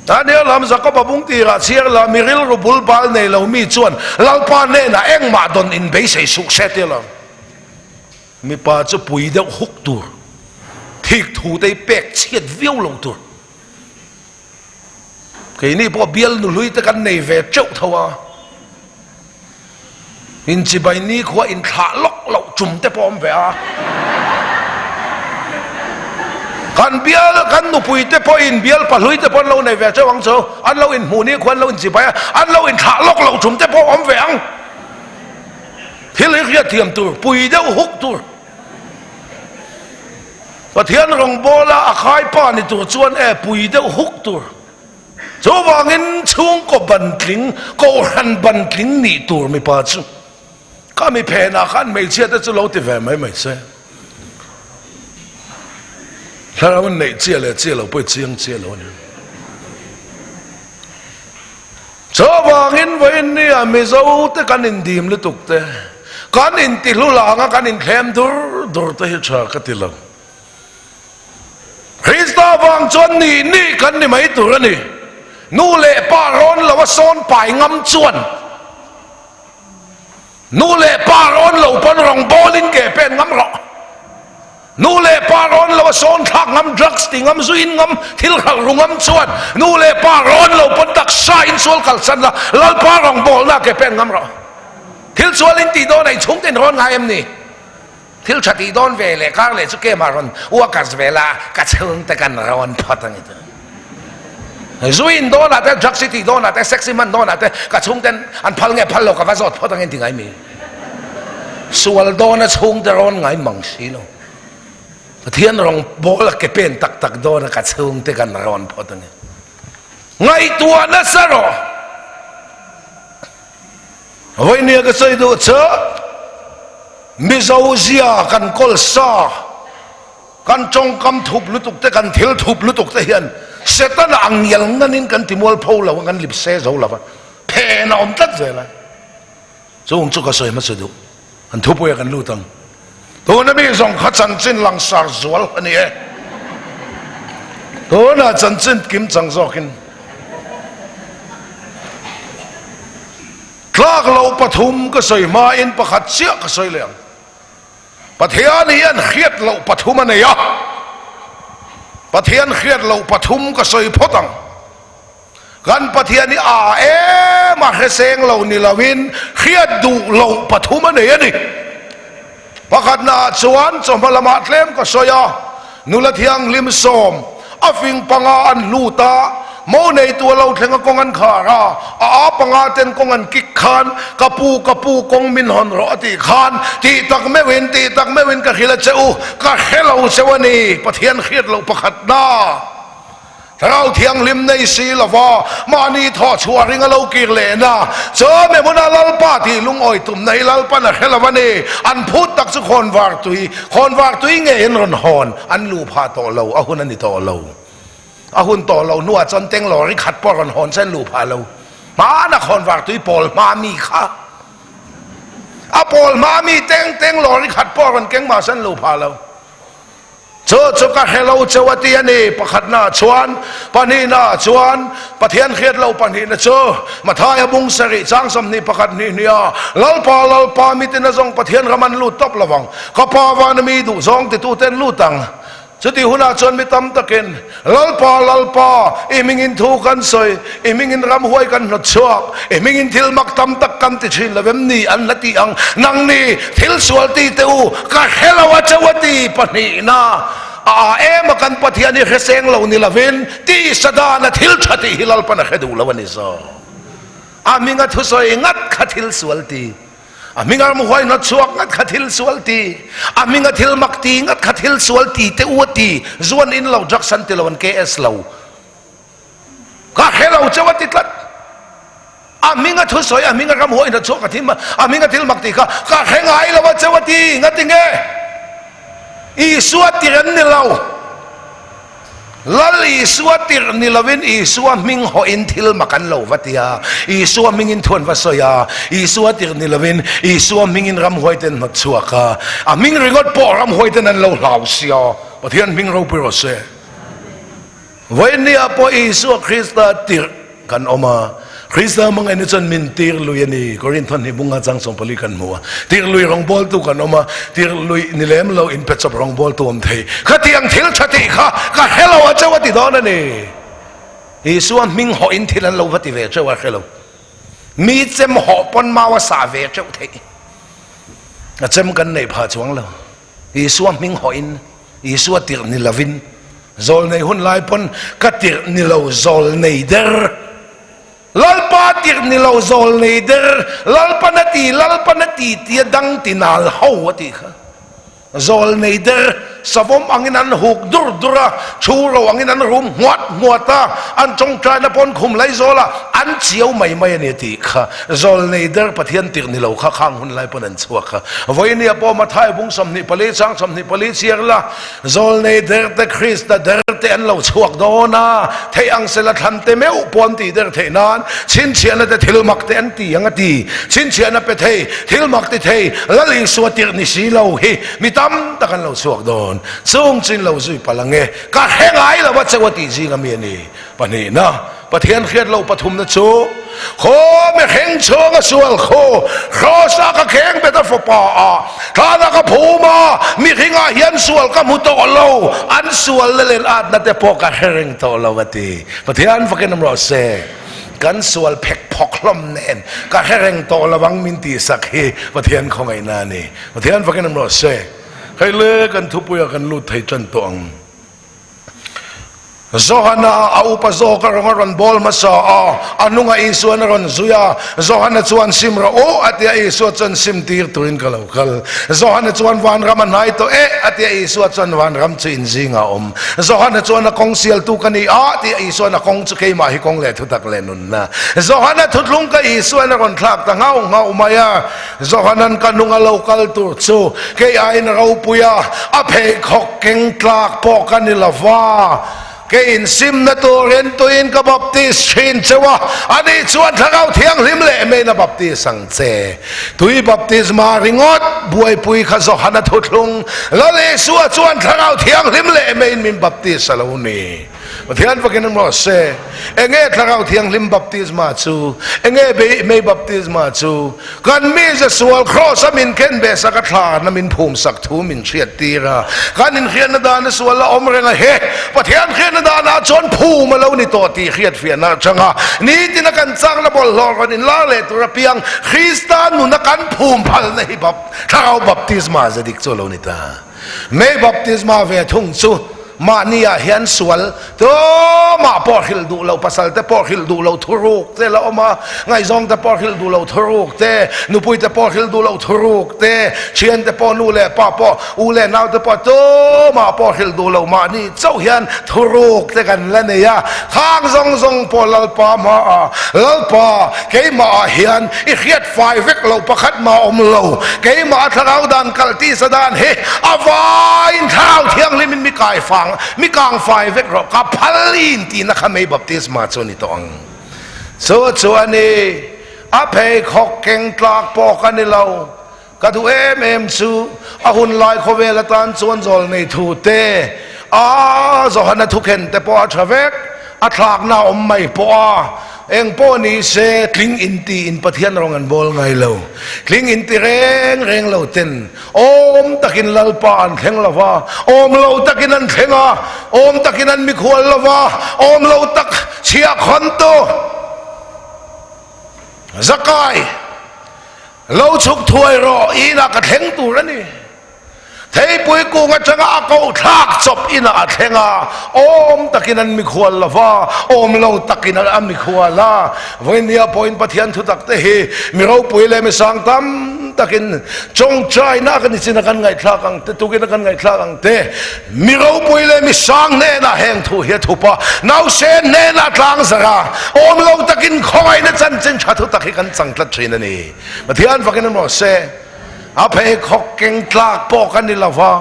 Daniel lam Jakob-a bung tirah chhiar la, mi rilru bul bal nei lo mi chuan Lalpa hnenah engmah dawn in beisei suh se tia lo. Mipa chu pui deuh huk tur, thik thu te hi pek chhiat viau lo tur. Keini pawh bial nuhlui te kan nei ve teuh tho a, inchibai nikhua inthlah lawk loh tum te pawh awm ve a. Kan bial kan nupui te pawhin bial pahlui te pawh an lo nei ve teuh ang chu, an lo inhmuh nikhua an lo inchibai a, an lo inthlah lawk loh tum te pawh awm ve ang. Thil hi hriatthiam tur, pui deuh huk tur. Pathian rawngbawla a khaipa ni tur chuan e pui deuh huk tur. Chuvangin chhungkaw bantling, kohhran bantling nih tur mipa chu ka mi phenah khan hmeichhia te chu lo ti ve mai mai se. Thlarau in neih chiah leh chiah lo pawh i chiang chiah lo a ni. Chuvangin vawiin nia Mizo te kan indim lutuk te, kan intihlu langa kan inthlem dur dur te hi tha ka ti lo. Krista vang chuan nih nih kan ni mai tur a ni. Nu leh pa rawn lo a sawn pai ngam chuan Nu leh pa rawn lo pawn rawngbawlin ke pen ngam rawh. Nu leh pa rawn lo a sawn thlak ngam, drugs ti ngam, zu in ngam, thil hralh ru ngam chuan nu leh pa rawn lo pawn taksa in sual kalsan la, Lalpa rawngbawlna ke pen ngam rawh. Thil sual in tih dawn a i chhungte in rawn ngai em ni? Thil tha tih dawn ve leh kar leh chu kemah rawn workers ve la, ka chhungte kan rawn phawt ang i ti. Zu in dawnah te, drugs i tih dawnah te, sex i hman dawnah te, ka chhungten an phal nge phal lo ka va zawt phawt ang i ti ngai mi. Sual dawna chhungte rawn ngai mang si lo. Pathian rawng bawl a ke pen tak tak dawna ka chhungte kan rawn phawt ang i. Ngaihtuah nasa rawh. Vawinia ka sawi duh chu Mizo zia kan kawl sa, kan tawngkam thup lutuk te, kan thil thup lutuk te hian Setana ang ngial nganin kan ti mualpho lo a, kan lip se zo lo a, phen a awm tlat zel a. Chung chu ka sawi hmasa duh. Kan thupuia kan lut ang. Tuna mi zawng kha chanchin langsar zual a ni e. Tuna chanchin kim chang zawkin tlak lo pathum ka sawi hmain pakhat chiah ka sawi leh ang. Pathian hian hriat loh pathum a nei a. Pathian hriat loh pathum ka sawi phawt ang. Kan Pathian hi a em a hre seng lo ni loin hriat duh loh pathum a nei a ni. Pakhatnaah chuan chawhma lamah tlem ka sawi a, nula thianghlim sawm a fing panga an lut a, mo neitu a lo thleng a kawng an khar a, a a panga ten kawng an kik khan ka pu ka pu kawng min hawn rawh a tih khan tih tak meuhin tih tak meuhin ka hrilh a che u, ka hre lo cheu a ni, Pathian hriat loh pakhatna. Thlarau Thianghlim nei si lova mahni thawh chhuah ring a lo kir lehna chawhmeh hmuna Lalpa tih lungawi tumna hi Lalpan a hre lo a ni. An phut tak chu khawnvar tui, khawnvar tui ngei an rawn hawn, an luh phah tawh lo, a hun a ni tawh lo. A hun tawh lo hnuah chuan Tenglawri khat pawh rawn hawn chuan luh phah lo. Hmana khawnvar tui pawl hma mi kha, a pawl hma mi teng Tenglawri khat pawh rawn keng mahse an luh phah lo. Chu chu ka hre lo cheu a ti a ni. Pakhatnaah chuan, pahnihnaah chuan, Pathian hriat lo pahnihna chu Mathaia bung sarih chang 21 hnih hnih a, Lalpa, Lalpa, mitin a zawng Pathian ram an lut tawp lo vang, ka Pa vana mi duh zawng titute an lut ang. Chutih hunah chuan mi tam takin, Lalpa, Lalpa, i hmingin thu kan sawi, i hmingin ramhuai kan hnawt chhuak, i hmingin thil mak tam tak kan ti thin lo em ni? An la ti ang. Nang ni, thil sual ti teh u, ka hre lo a cheu a ti. Pahnihna, a a em a kan Pathian hi hre seng lo ni lovin, tisa dana thil tha tih hi Lalpan a hre duh lo a ni zawk. A hminga thusawi ngat kha thil sual ti. A hminga ramhuai hnawt chhuak ngat kha thil sual ti, a hminga thil mak ti ngat kha thil sual ti te u a ti, zuan in lo drugs an ti lo an KS lo. Ka hre lo cheu a ti tlat. A hminga thusawi, a hminga ramhuai hna chhuak a thim a, a hminga thil mak tih kha ka hre ngai lo a cheu a ti. Ngati nge? Isua tirh an ni lo. Lal Isua tirh ni lovin Isua hming hawhin thil mak an lo va ti a, Isua hmingin thu an va sawi a, Isua tirh ni lovin Isua hmingin ramhuaite an hnawt chhuak a, a hming ringawt pawh ramhuaiten an lo hlau sia, Pathian hming ropui rawh se. Vawinia pawh Isua Krista tirh kan awm a, Krista hmangaihna chuan min tir lui a ni. Korinth hnih bunga chang 14 kan hmu a, tir lui rawngbawltu kan awm a, tir lui ni lem lo inpe chawp rawngbawltu awm thei. Khatiang thil tha tih kha ka hre lo a cheu a ti dawn a ni. Isua hming hawhin thil an lo va ti ve teuh a hre lo. Mi chem hawh pawn mau a sah ve teuh theih. A chem kan neih phah chuang lo. Isua hming hawhin, Isua tirh ni lovin, zawlnei hun lai pawn ka tirh ni lo zawlnei der, Lalpa tirh ni lo zawlnei der, Lalpan a ti, Lalpan a ti tia dang ti nal ho a tih kha. Zawlnei der, savawm angin an huk dur dur a, thu ro angin an rum nghuat nghuat a, an tawngtaina pawn khum lai zawl a, an chiau mai mai a ni a tih kha. Zawlnei der Pathian tirh ni lo kha khang hun lai pawn an chhuak a. Vawinia pawh Mathai bung 24 chang 24 chhiar la, Zawlnei der te Krista der te an lo chhuak dawn a, theih ang sela thlan te meuh pawh an tih der theih nan chhinchhiahna te thil mak te an ti ang a ti. Chhinchhiahna pe thei, thil mak ti thei, Lal Isua tirh ni si lo hi mi tam tak an lo chhuak dawn. Chung chin lo zui palh ang e, ka hre ngai lo a cheu a tih zing ami a ni. Pahnihna. Pathian hriat loh pathumna chu, Khaw mihring chhunga sual khu Kraws-ah ka kheng bet a fapa a, thlanah ka phum a, mihringah hian sual ka hmu tawh lo, an sualna leh atna te pawh ka hre reng tawh lo a ti. Pathian fakin awm rawh se. Kan sual phek phawk hlawm nen ka hre reng tawh lo ang min tihsak hi Pathian khawngaihna a ni. Pathian fakin awm rawh se. Hei le kan thupuiah kan lut thei tan tawh ang. Johana a upa zawk a rawng a rawn bawl hmasa a, a hnungah Isuan a rawn zui a. Johana chuan sim rawh u a ti a, Isua chuan sim tir turin ka lo kal. Johana chuan vanram a hnai tawh e a ti a, Isua chuan vanram chu inzingah a awm. Johana chuan a kawng sialtu ka ni a ti a, Isuan a kawng chu keimah hi kawng leh thutak leh nunna. Johana thuthlung ka Isuan a rawn thlak ta nghauh nghauh mai a. Johanan ka hnung a lo kal tur chu kei aiin a ropui a, a pheikhawk keng tlak pawh ka ni lo va. Kei insimna turin tuiin ka baptis thin cheu a, ani chuan Thlarau Thianghlim leh meiin a baptis ang che. Tui baptisma ringawt buaipui kha Johana thuthlung, Lal Isua chuan Thlarau Thianghlim leh meiin min baptis a lo ni. Pathian fakin an rawh se. Enge Thlarau Thianghlim baptisma chu? Enge beih mei baptisma chu? Kan mize sual kraws a min khen ve sak a thlan a min phum sak thu min hriat tir a. Kan inhriatna dana sual a awm reng a he. Pathian hriatna danah chuan phum a lo ni tawh tih hriat fiahna atanga nitina kan chakna bawlhhlawh rawn inlar leh tur apiang Krista nuna kan phum phalna hi Thlarau baptisma ze dik chu a lo ni ta. Mei baptisma ve thung chu mahniah hian sual tumah pawh hrilh duh lo, pasal te pawh hrilh duh lo thuruk te la awm a, ngaihzawng te pawh hrilh duh lo thuruk te, nupui te pawh hrilh duh lo thuruk te, thian te pawh nu leh pa pawh, u leh nau te pawh tumah pawh hrilh duh lo mahni chauh hian thuruk te kan la nei a, khang zawng zawng pawh Lalpa hmaah, Lalpa keimahah hian i hriat Fai vek lo pakhat mah awm lo. Keimah a thlarau dan kal tisa dan hi a vaiin thlarau thianghlim in mi kai fang, mi kang fai vek rawh ka phal in tihna kha mei baptisma chu a ni tawh ang. Chu chu a ni. A pheikhawk keng tlak pawh ka ni lo. Ka duh em em chu a hun lai khawvel atan chuan zawl nei thu te, a Johana thukhen te pawh a tha vek, a thlakna a awm mai pawh a, eng pawh ni se tling inti in Pathian rawng an bawl ngai lo, tling inti reng reng lo ten awm takin Lalpa an thleng lo va, awm lo takin an thleng a, awm takin an mikhual lo va, awm lo tak chhiah khawntu Zakai. Lo chhuk thuai rawh, i inah ka thleng tur a ni. Theipui kung atanga a koh thlak chawp inah a thleng a, awm takin an mikhual lo va, awm lo takin a mikhual a. Vawinia pawhin Pathian thutak te hi mi ropui leh mi sang tam. takin tawngtaina kan nichin a kan ngaihthlak ang te, tukin a kan ngaihthlak ang te, mi ropui leh mi sang hnenah heng thu hi a thup a, nausen hnenah tlang zarh a, awm lo takin khawngaihna chanchin tha thu tak hi kan chang tlat thin a ni. Pathian fakin an rawh se. A pheikhawk keng tlak pawh ka ni lo va,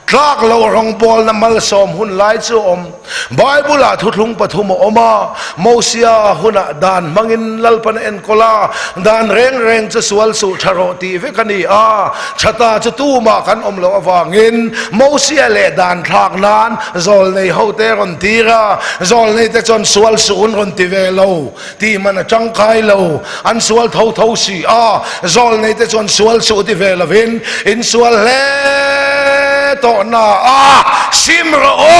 tlak loh rawngbawlna malsawm hun lai chu a awm. Bible-ah thuthlung pathum a awm a, Mosia hunah dan hmangin Lalpan a enkawl a, dan reng reng chu sual suh tha rawh tih vek a ni a, thata chu tumah kan awm loh avangin Mosia leh dan thlak nan zawlnei hote a rawn tir a, zawlneite chuan sual suh un rawn ti ve lo. Tih man a tangkai lo, an sual tho tho si a, zawlnei te chuan sual suh ti ve lovin in sual hle tawh na a, sim rawh u,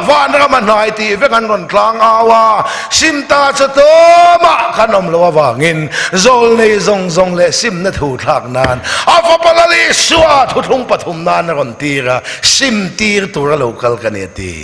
vanram a hnai tih vek an rawn tlang au a, sim ta chu tumah kan awm loh avangin zawlnei zawng zawng leh simna thu thlak nan a fapa Lal Isua thuthlung pathum nan a rawn tir a, sim tir tura lo kal ka ni a ti.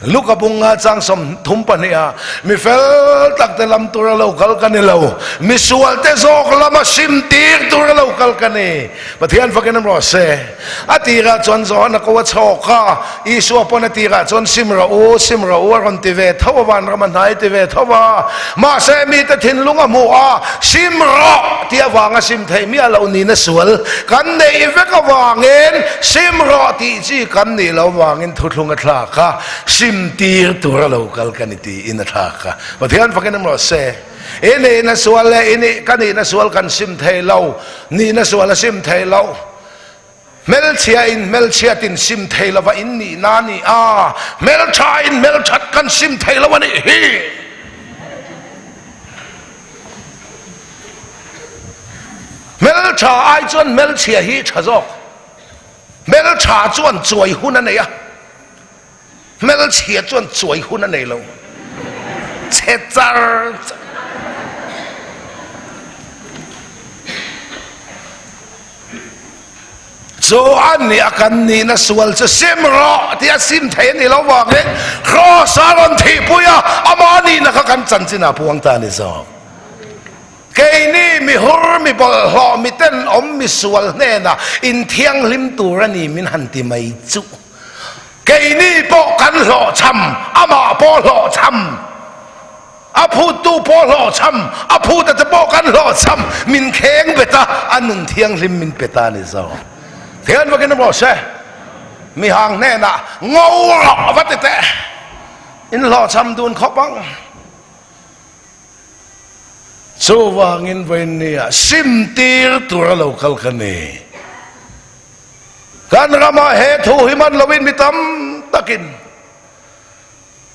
Luka bunga chang 32 ah mi fel tak te lam tura lo kal ka ni lo, mi sual te zawk lama sim tir tura lo kal ka ni. Pathian fakin an rawh se. A tirah chuan Johana ko a chhawk a, Isua pawn a tirah chuan sim rawh u, sim rawh u a rawn ti ve tho a, vanram a hnai ti ve tho a. Mahse mite thinlung a hmuh a, sim rawh tih avanga sim theih miah loh nihna sual kan neih vek avangin sim rawh tih chi kan nih loh avangin Thuthlung a thlak a, sim tir tur a lo kal ka ni tiin a thlak a. Pathian fakin em rawh se. I nihna sual leh i nih ka nihna sual kan sim thei lo, nihna sual a sim thei lo. Hmelchhia in hmelchhiat in sim thei lova in nihna a ni a, hmeltha in hmelthat kan sim thei lo a nih hi. Hmeltha ai chuan hmelchhia hi tha zawk. Hmeltha chuan chuai hun a nei a, hmelchhia chuan chuai hun a nei lo. Chhe char char. Chu a nih a kan nihna sual chu sim rawh tih a sim thei a ni lo vangin Kraws a rawn thihpui a, amah nihna kha kan chanchinah puang ta a ni zawk. Keini mi hur, mi bawlhhlawh, mi tenawm, mi sual hnenah inthianghlim tur a ni min han ti mai chuh. Keini pawh kan hlawhchham, amah pawh hlawhchham, a phuttu pawh hlawhchham, a phuta te pawh kan hlawhchham, min kheng bet a, a nun thianghlim min pe ta a ni zawk. Thian vakin a rawh se, mi hang hnenah ngo rawh va ti teh, in hlawhchham dun khawp ang. Chuvangin vawinia sim tir tura lo kal ka ni. Kan ramah he thu hi man loin mi tam takin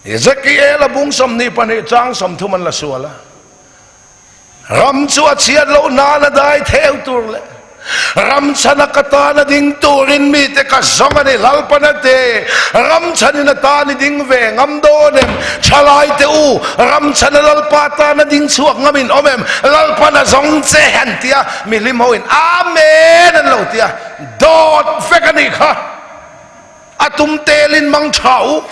Ezekiel a bung 22 chang 30 an la sual a. Ram chu a chhiat loh nan a dai theu tur leh Ram chhana ka tan a ding turin mite ka zawng a ni Lalpan a ti. Ram chhanin a tan i ding ve ngam dawn em? Thalai te u, ram chhana Lalpa tan a ding chhuak ngam in awm em? Lalpan a zawng che an ti a, mihlim ho in Amen an lo ti a, dawt vek a nih kha. A tum telin mang tha u.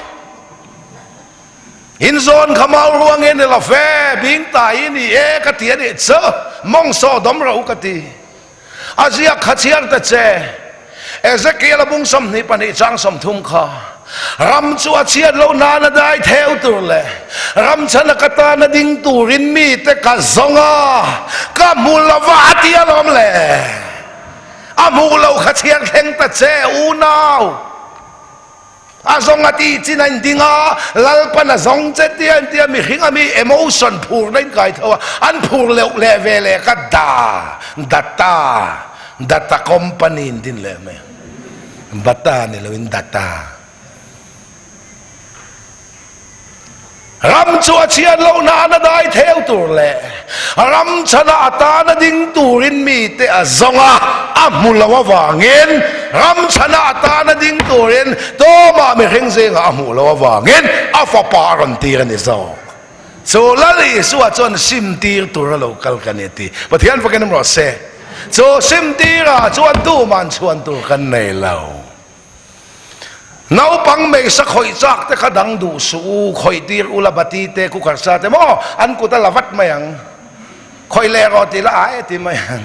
In zawn kha mau ruang in ni lo fe, bing ta i ni e ka ti a nih chu, mawng saw dawm rawh u ka ti. A ziak kha chhiar ta che, Ezekiel a bung 22 chang 30 kha, Ram chu a chhiat loh nan a dai theu tur leh ram chhan a ka tan a ding turin mite ka zawng a, ka hmu lo va a ti alawm le. A hmuh loh kha chhiar thleng ta che, unau. A zawng a tih chin a inding a, Lalpan a zawng che tia inti a, mihring a mi emotion phurna in kai tho a, an phur leuh leh ve leh kha da, data, data company in din leh mai a, bata ni loin data. Ram chu a chhiat loh nan a dai theu tur leh ram chhana a tana ding turin mite a zawng a, a hmu lo avangin ram chhana a tana ding turin tumah mihring zingah a hmuh loh avangin a fapa a rawn tir a ni zawk. Chu Lal Isua chuan sim tir tura lo kal ka ni a ti. Pathian fakin awm rawh se. Chu sim tirah chuan tuman chhuan tur kan nei lo. Naupang meisa khawih chak te kha dang duh suh u, khawih tir ula bati te cooker sa te maw an kut a la vat mai ang, khawih leh rawh ti la a e ti mai ang.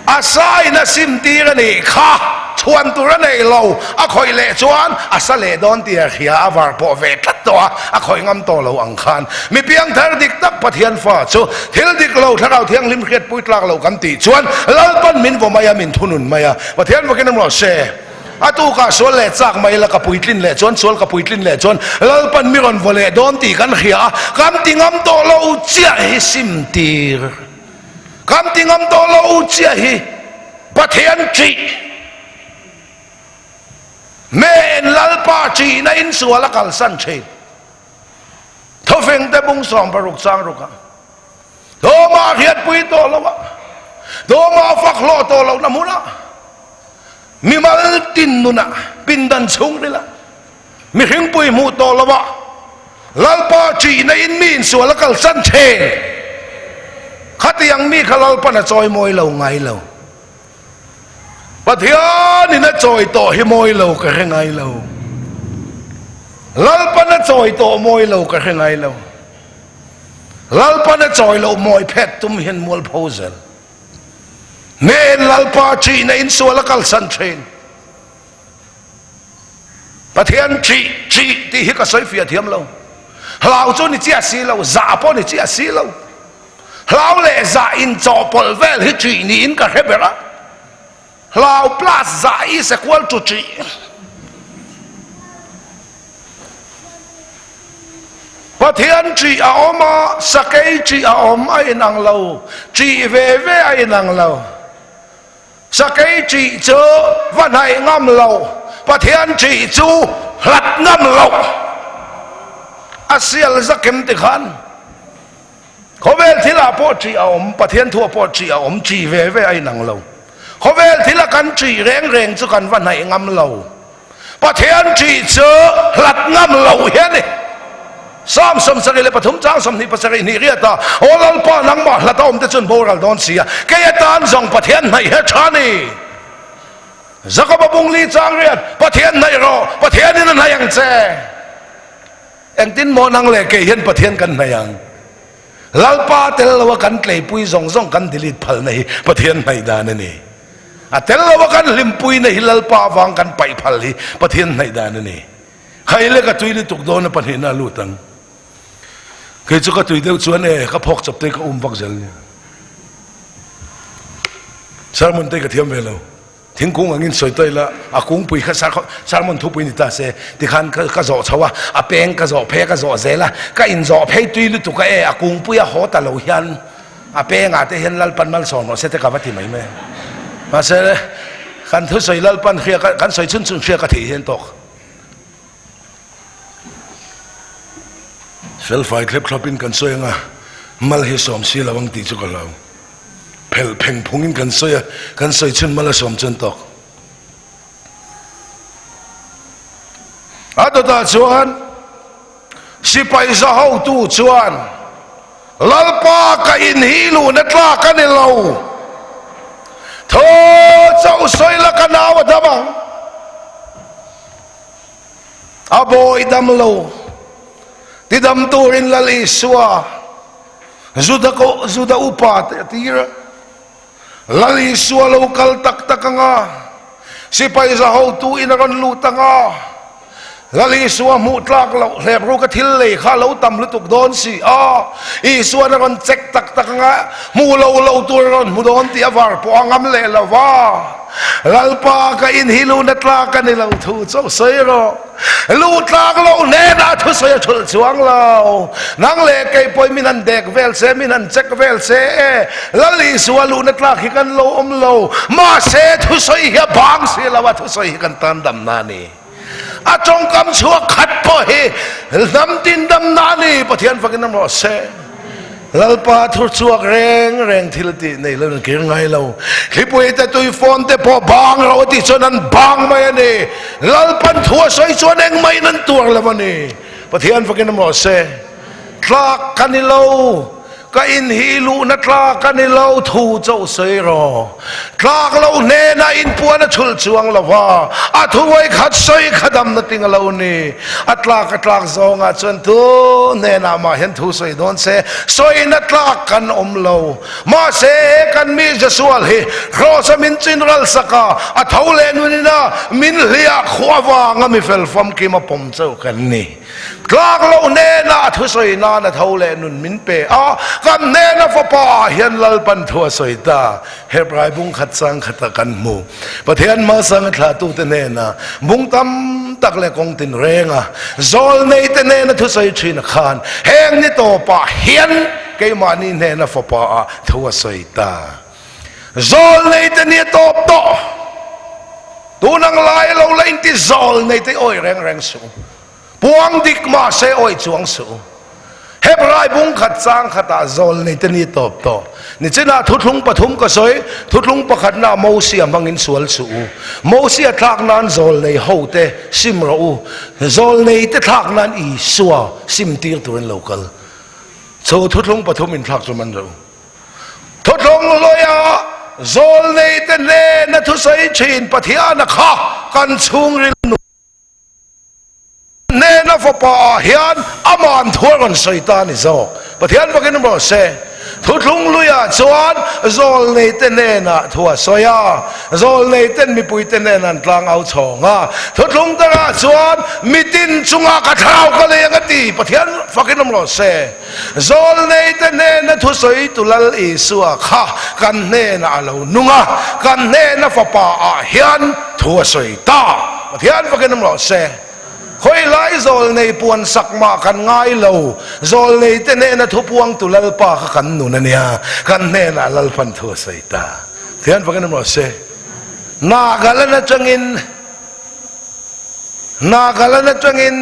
A sa in a sim tir a nih kha, chhuan tur a nei lo, a khawih leh chuan a sa leh dawn tih a hria, a var pawh ve tlat tawh a, a khawih ngam tawh lo ang khan. Mi piangthar dik tak Pathian fa chu thil dik lo, Thlarau Thianghlim hriatpui tlak lo kan tih chuan Lalpan min vaw mai a, min thunun mai a, Pathian vakin a rawh se. A tukah sual leh chak mai ila ka puitlin leh chuan sual ka puitlin leh chuan Lalpan mi rawn vaw leh dawn tih kan hria a, kan ti ngam tawh lo chiah hi sim tir. Kan ti ngam tawh lo chiah hi Pathian ṭih men Lalpa ṭihna in sual a kalsan ṭhin. Thawfeng te bung 60 chang rukah Dawma hriatpui tawh lo a, Dawma fak hlawh tawh lohna hmunah mimal tin nunah pindan chhungril ah Mihringpui hmuh tawh lo a, Lalpa ṭihna in mi insual a kalsan ṭhen. Khatiang mi kha Lalpan a chawi mawi lo ngai lo. Pathianin a chawi tawh hi mawi lo ka hre ngai lo. Lalpan a chawi tawh mawi lo ka hre ngai lo. Lalpan a chawi loh mawi phet tum hian mualpho zel. Hmel Lalpa ṭihna insual a kalsan ṭhin. Pathian ṭih ṭih tih hi ka sawi fiah thiam lo. Hlau chu ni chiah si lo, zah pawh ni chiah si lo. Hlau leh zah inchawhpawlh vel hi ṭih niin ka hre ber a. Hlau plus zah is equal to ṭih. Pathian ṭih a awm a, sakei ṭih a awm a inang lo, ṭih ve ve a inang lo. Sakei ṭih chu va hnaih ngam lo, Pathian ṭih chu hlat ngam lo. A sial zakem ti khan khawvel thil ah pawh ṭih a awm, Pathian thu ah pawh ṭih a awm, ṭih ve ve a inang lo. Khawvel thil a kan ṭih reng reng chu kan va hnaih ngam lo. Pathian ṭih chu hlat ngam lo hi a ni. Psalm 73 chang 27 hnih riat a, Aw Lalpa, nangmah hlat a awmte chuan boral dawn si a, kei atan zawng Pathian hnaih hi a ṭha a ni. Jakoba bungli chang riat, Pathian hnaih rawh, Pathianin a hnaih ang che. Engtin maw nang leh kei hian Pathian kan hnaih ang? Lalpa tel loa kan tleipui zawng zawng kan delete phalna hi Pathian hnaih dan a ni. A tel loa kan hlimpuina hi Lalpa avang kan paih phal hi Pathian hnaih dan a ni. Khai le ka tui lutuk dawn a pahnihna a lut ang. Kei chu ka tui deuh chuan e ka phawk chawp te ka um vak zel nia. Sermon te ka thiam ve lo. Thingkung angin sawi tawh ila, a kungpui kha sermon thupui ni ta se, tikhan ka zawh chho a, a peng ka zawh phei a, ka zawh zel a, ka inzawh phei tui lutuk a e, a kungpui a haw ta lo hian a pengah te hian Lalpan malsawm rawh se te ka va ti mai mai. Mahse, kan thusawi Lalpan hria, kan sawi chhun chhun hria ka thih hian tawk. Felfai thlep thlawpin kan sawi anga, mal hi sawm si lo ang tih chu ka hlau. Phelh pheng phungin kan sawi a, kan sawi chhun mal a sawm chuan tawk. A dawtah chuan sipai za hotu chuan Lalpa ka inhi luhna tlak a ni lo, thaw chauh sawi la ka nau a dam ang. A bawi dam lo, tidam turin Lal Isua Juda ko Juda upa te a tir a, Lal Isua lo kal tak tak anga, sipai za hotu in a rawn lut anga, Lal Isua hmuh tlak loh hlep ruka thil lei kha a lo tam lutuk dawn si a, Isuan a rawn check tak tak anga, hmuh lo lo tur a rawn hmu dawn tih a var pawh a ngam leh lo va, Lalpa ka in hi luhna tlak a ni lo thu chauh sawi rawh. Lu tlak lo hnenah thusawi a thulh chuang lo. Nang leh kei pawhin min han dek vel se, min han check vel se e. Lal Isua luhna tlak hi kan lo awm lo. Mahse thusawi hi a bang si lo a, thusawi hi kan tan damna a ni. A tawngkam chhuak khat pawh hi hnam tin damna a ni. Pathian fakin awm rawh se. Lalpa thu chhuak reng reng thil tih nei lo in kir ngai lo. Thlipui te tui fawn te pawh bang ro a tih chuan an bang mai a ni. Lalpan thu a sawi chuan engmah in an tuar lo a ni. Pathian fakin a maw se. Tlak ka ni lo. Ka in hi luhna tlak a ni lo, thu chauh sawi rawh. Tlak lo hnenah inpuan a chhulh chuang lo va, a thu vawikhat sawi kha damna ting a lo ni. A tlak a tlak zawngah chuan tu hnenah mah hian thu sawi dawn se, sawina tlak kan awm lo. Mahse, he kan mi Joshua hi Kraws-a min chin ral sak a, a tho leh nunin a min hliah khuh avanga mi fel famkim a pawm chauh kan ni. Tlak loh hnenah a thusawi nan a tho leh nun min pe a, kan hnena fapa ah hian Lalpan thu a sawi ta. Hebrai bung khat chang khatah kan hmu. Pathian hmasanga thlahtute hnena bung tam tak leh kawng tin renga zawlneite hnena thusawi thin a khan heng ni tawpah hian keimahni hnena fapa ah thu a sawi ta. Zawlneite ni a tawp tawh. Tunang lai lo la inti zawlneite awi reng reng suh. Puang dik mahse awih chuang suh u. Hebrai bung khat chang khatah zawl nei te ni tawp tawh. Nichinah thuthlung pathum ka sawi, thuthlung pakhatna Mosia hmangin sual suh u. Mosia thlak nan zawl nei ho te sim rawh u. Zawl nei te thlak nan Isua sim tir turin lo kal. Chu thuthlung pathum in thlak chu man rawh u. Thuthlung hlawia zawl nei te hnena thusawi thin Pathiana kha kan chhungril nu. Hnena fapa ah hian aman thu a rawn sawi ta a ni zawk. Pathian fakin rawh se. Thuthlung luiah chuan zawlneite hnenah thu a sawi a, zawlneiten mipuite hnenah an tlang au chhawng a. Thuthlung takah chuan mitin chungah ka thlarau ka lei ang a ti. Pathian fakin awm rawh se. Zawlneite hnena thusawi tu Lal Isua kha kan hnenah a lo nung a, kan hnena fapa ah hian thu a sawi ta. Pathian fakin awm rawh se. Khawi lai zawlnei puan sak mah kan ngai lo, zawlneite hnena thu puang tu Lalpa kha kan nun a nia, kan hnenah Lalpan thu a sawi ta. Pathian fakin awm rawh se. Nagaland atangin. Nagaland atangin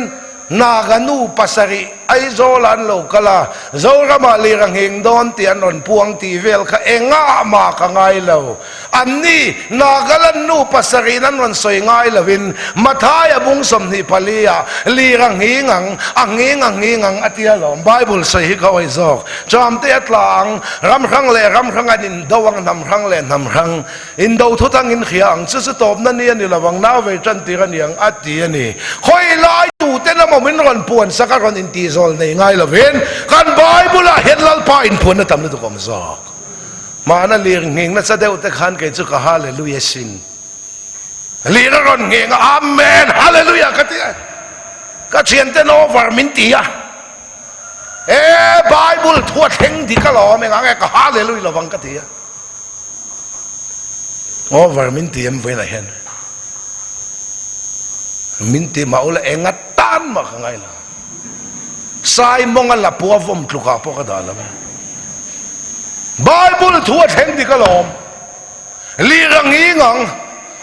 Naga nu pasarih Aizawl-ah an lo kal a, Zoramah lir a nghing dawn tih an rawn puang tih vel kha engah mah ka ngai lo. Anni Nagaland nu pasarihin an rawn sawi ngai lovin Mathaia bung 24 ah lir a nghing ang, a nghing a nghing ang a tia lawm. Bible sawi hi ka awih zawk. Tramte a tla ang, ram hrang leh ram hrang an indo ang, hnam hrang leh hnam hrang. Indo thu thang in hria ang, chu chu tawpna ni a ni lo ang, nau vei tan tir a ni ang a ti a ni. Khawi lai tuten emaw min rawn puan sak a rawn intih zawl nei ngai lovin kan Bible ah hian Lalpa inpuanna tam lutuk awm zawk. Hmana lir nghing nasa deuh te khan kei chu ka Hallelujah sin. Lir a rawn nghing a, Amen, Hallelujah ka ti a. Ka thianten over min ti a. E Bible thu a thleng dik alawm, engah nge ka Hallelujah lovang ka ti a. Over min ti em vawiinah hian min ti mah ula enga tan mah ka ngai lo. Sai mawnga lapua vawm tlukah pawh ka dah lo e. Bible thu a thleng dik alawm. Lir a nghing ang,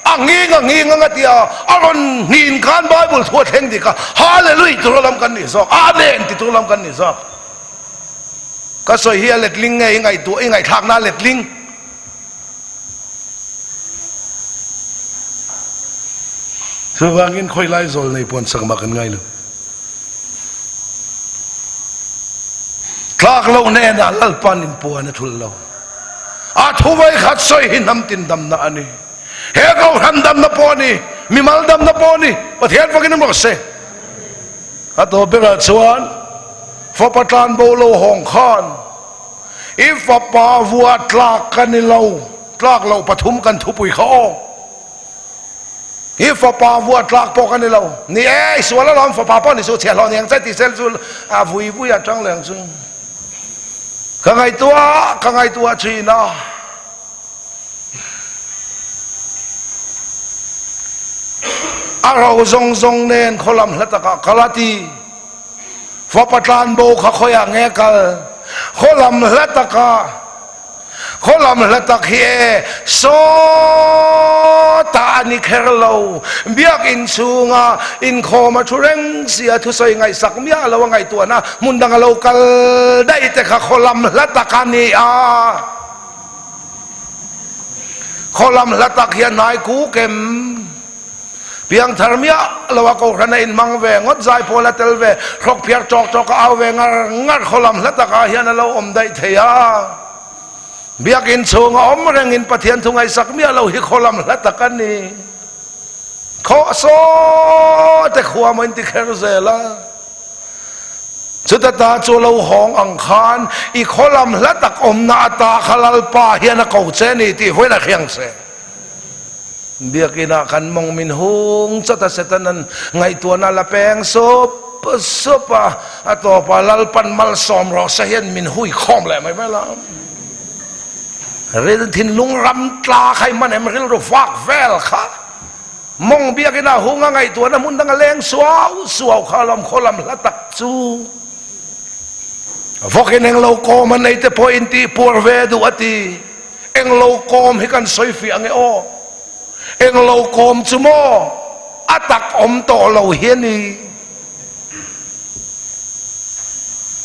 a nghing a nghing ang a tia a rawn nghin khan Bible thu a thleng dik a, Hallelujah tur lam kan nih zawk, Amen ti tur lam kan nih zawk. Ka sawi hi a letling nge i ngaihtuah i ngaihthlakna a letling? Chuvangin khawi lai zawl nei puan sak mah kan ngai lo. Tlak lo hnenah Lalpan in puan a thulh lo. A thu vai khat sawi hi hnam tin damna a ni. He kohhran damna pawh a ni, mimal damna pawh a ni, Pathian fakin awm rawh se. A tawp berah chuan fapa tlan bo lo hawng khan i fapa vua tlak ka ni lo, tlak loh pathum kan thupui kha aw. I fapa vua tlak pawh ka ni lo. Ni e, i sual alawm fapa pawh ni suh, chhiahhlawh ni ang che tih sel chu a vui vui a tang leh ang chu. Ka ngaihtuah, ka ngaihtuah thin a. A ro zawng zawng nen khaw lam hla takah kal a ti. Fapa tlanbo kha khawiah nge kal? Khaw lam hla takah, khaw lam hla tak hi e sawtah a ni kher lo. Biakinn chhunga inkhawm a thu reng si a, thusawi ngaihsak miah lo a ngaihtuahna hmun dang a lo kal daih te kha khaw lam hla tak a ni a. Khaw lam hla tak hian hnai kuk em? Piangthar miah lo a kohhran a inhmang ve ngawt, zaipawl a tel ve, hrawk phiar tawk tawk a au ve ngar ngar khaw lam hla takah hian a lo awm daih thei a. Biakinn chhunga awm rengin Pathian thu ngaihsak miah lo hi khaw lam hla tak a ni. Khawh saw te khua maw in ti kher zel a. Chuta ta chu lo hawng ang khan i khaw lam hla tak awmna ata kha Lalpa hian a ko che ni tih vawiin a hriang che. Biakinah kan mawng min hung chawt a Setanan ngaihtuahna la peng sup sup a, a tawpah Lalpan malsawm rawh se hian min hui khawm leh mai vel a. Ril thinlung ram tla kha i hman em rilru vak vel kha mawng biakinah hung a ngaihtuahna hmun dang a leng suau suau kha lawm khaw lam hla tak chu vawkin englo kawm a nei te pawh intih puar ve duh a ti. Englo kawm hi kan sawi fiah ange aw. Englo kawm chu maw a tak awm tawh lo hi a ni.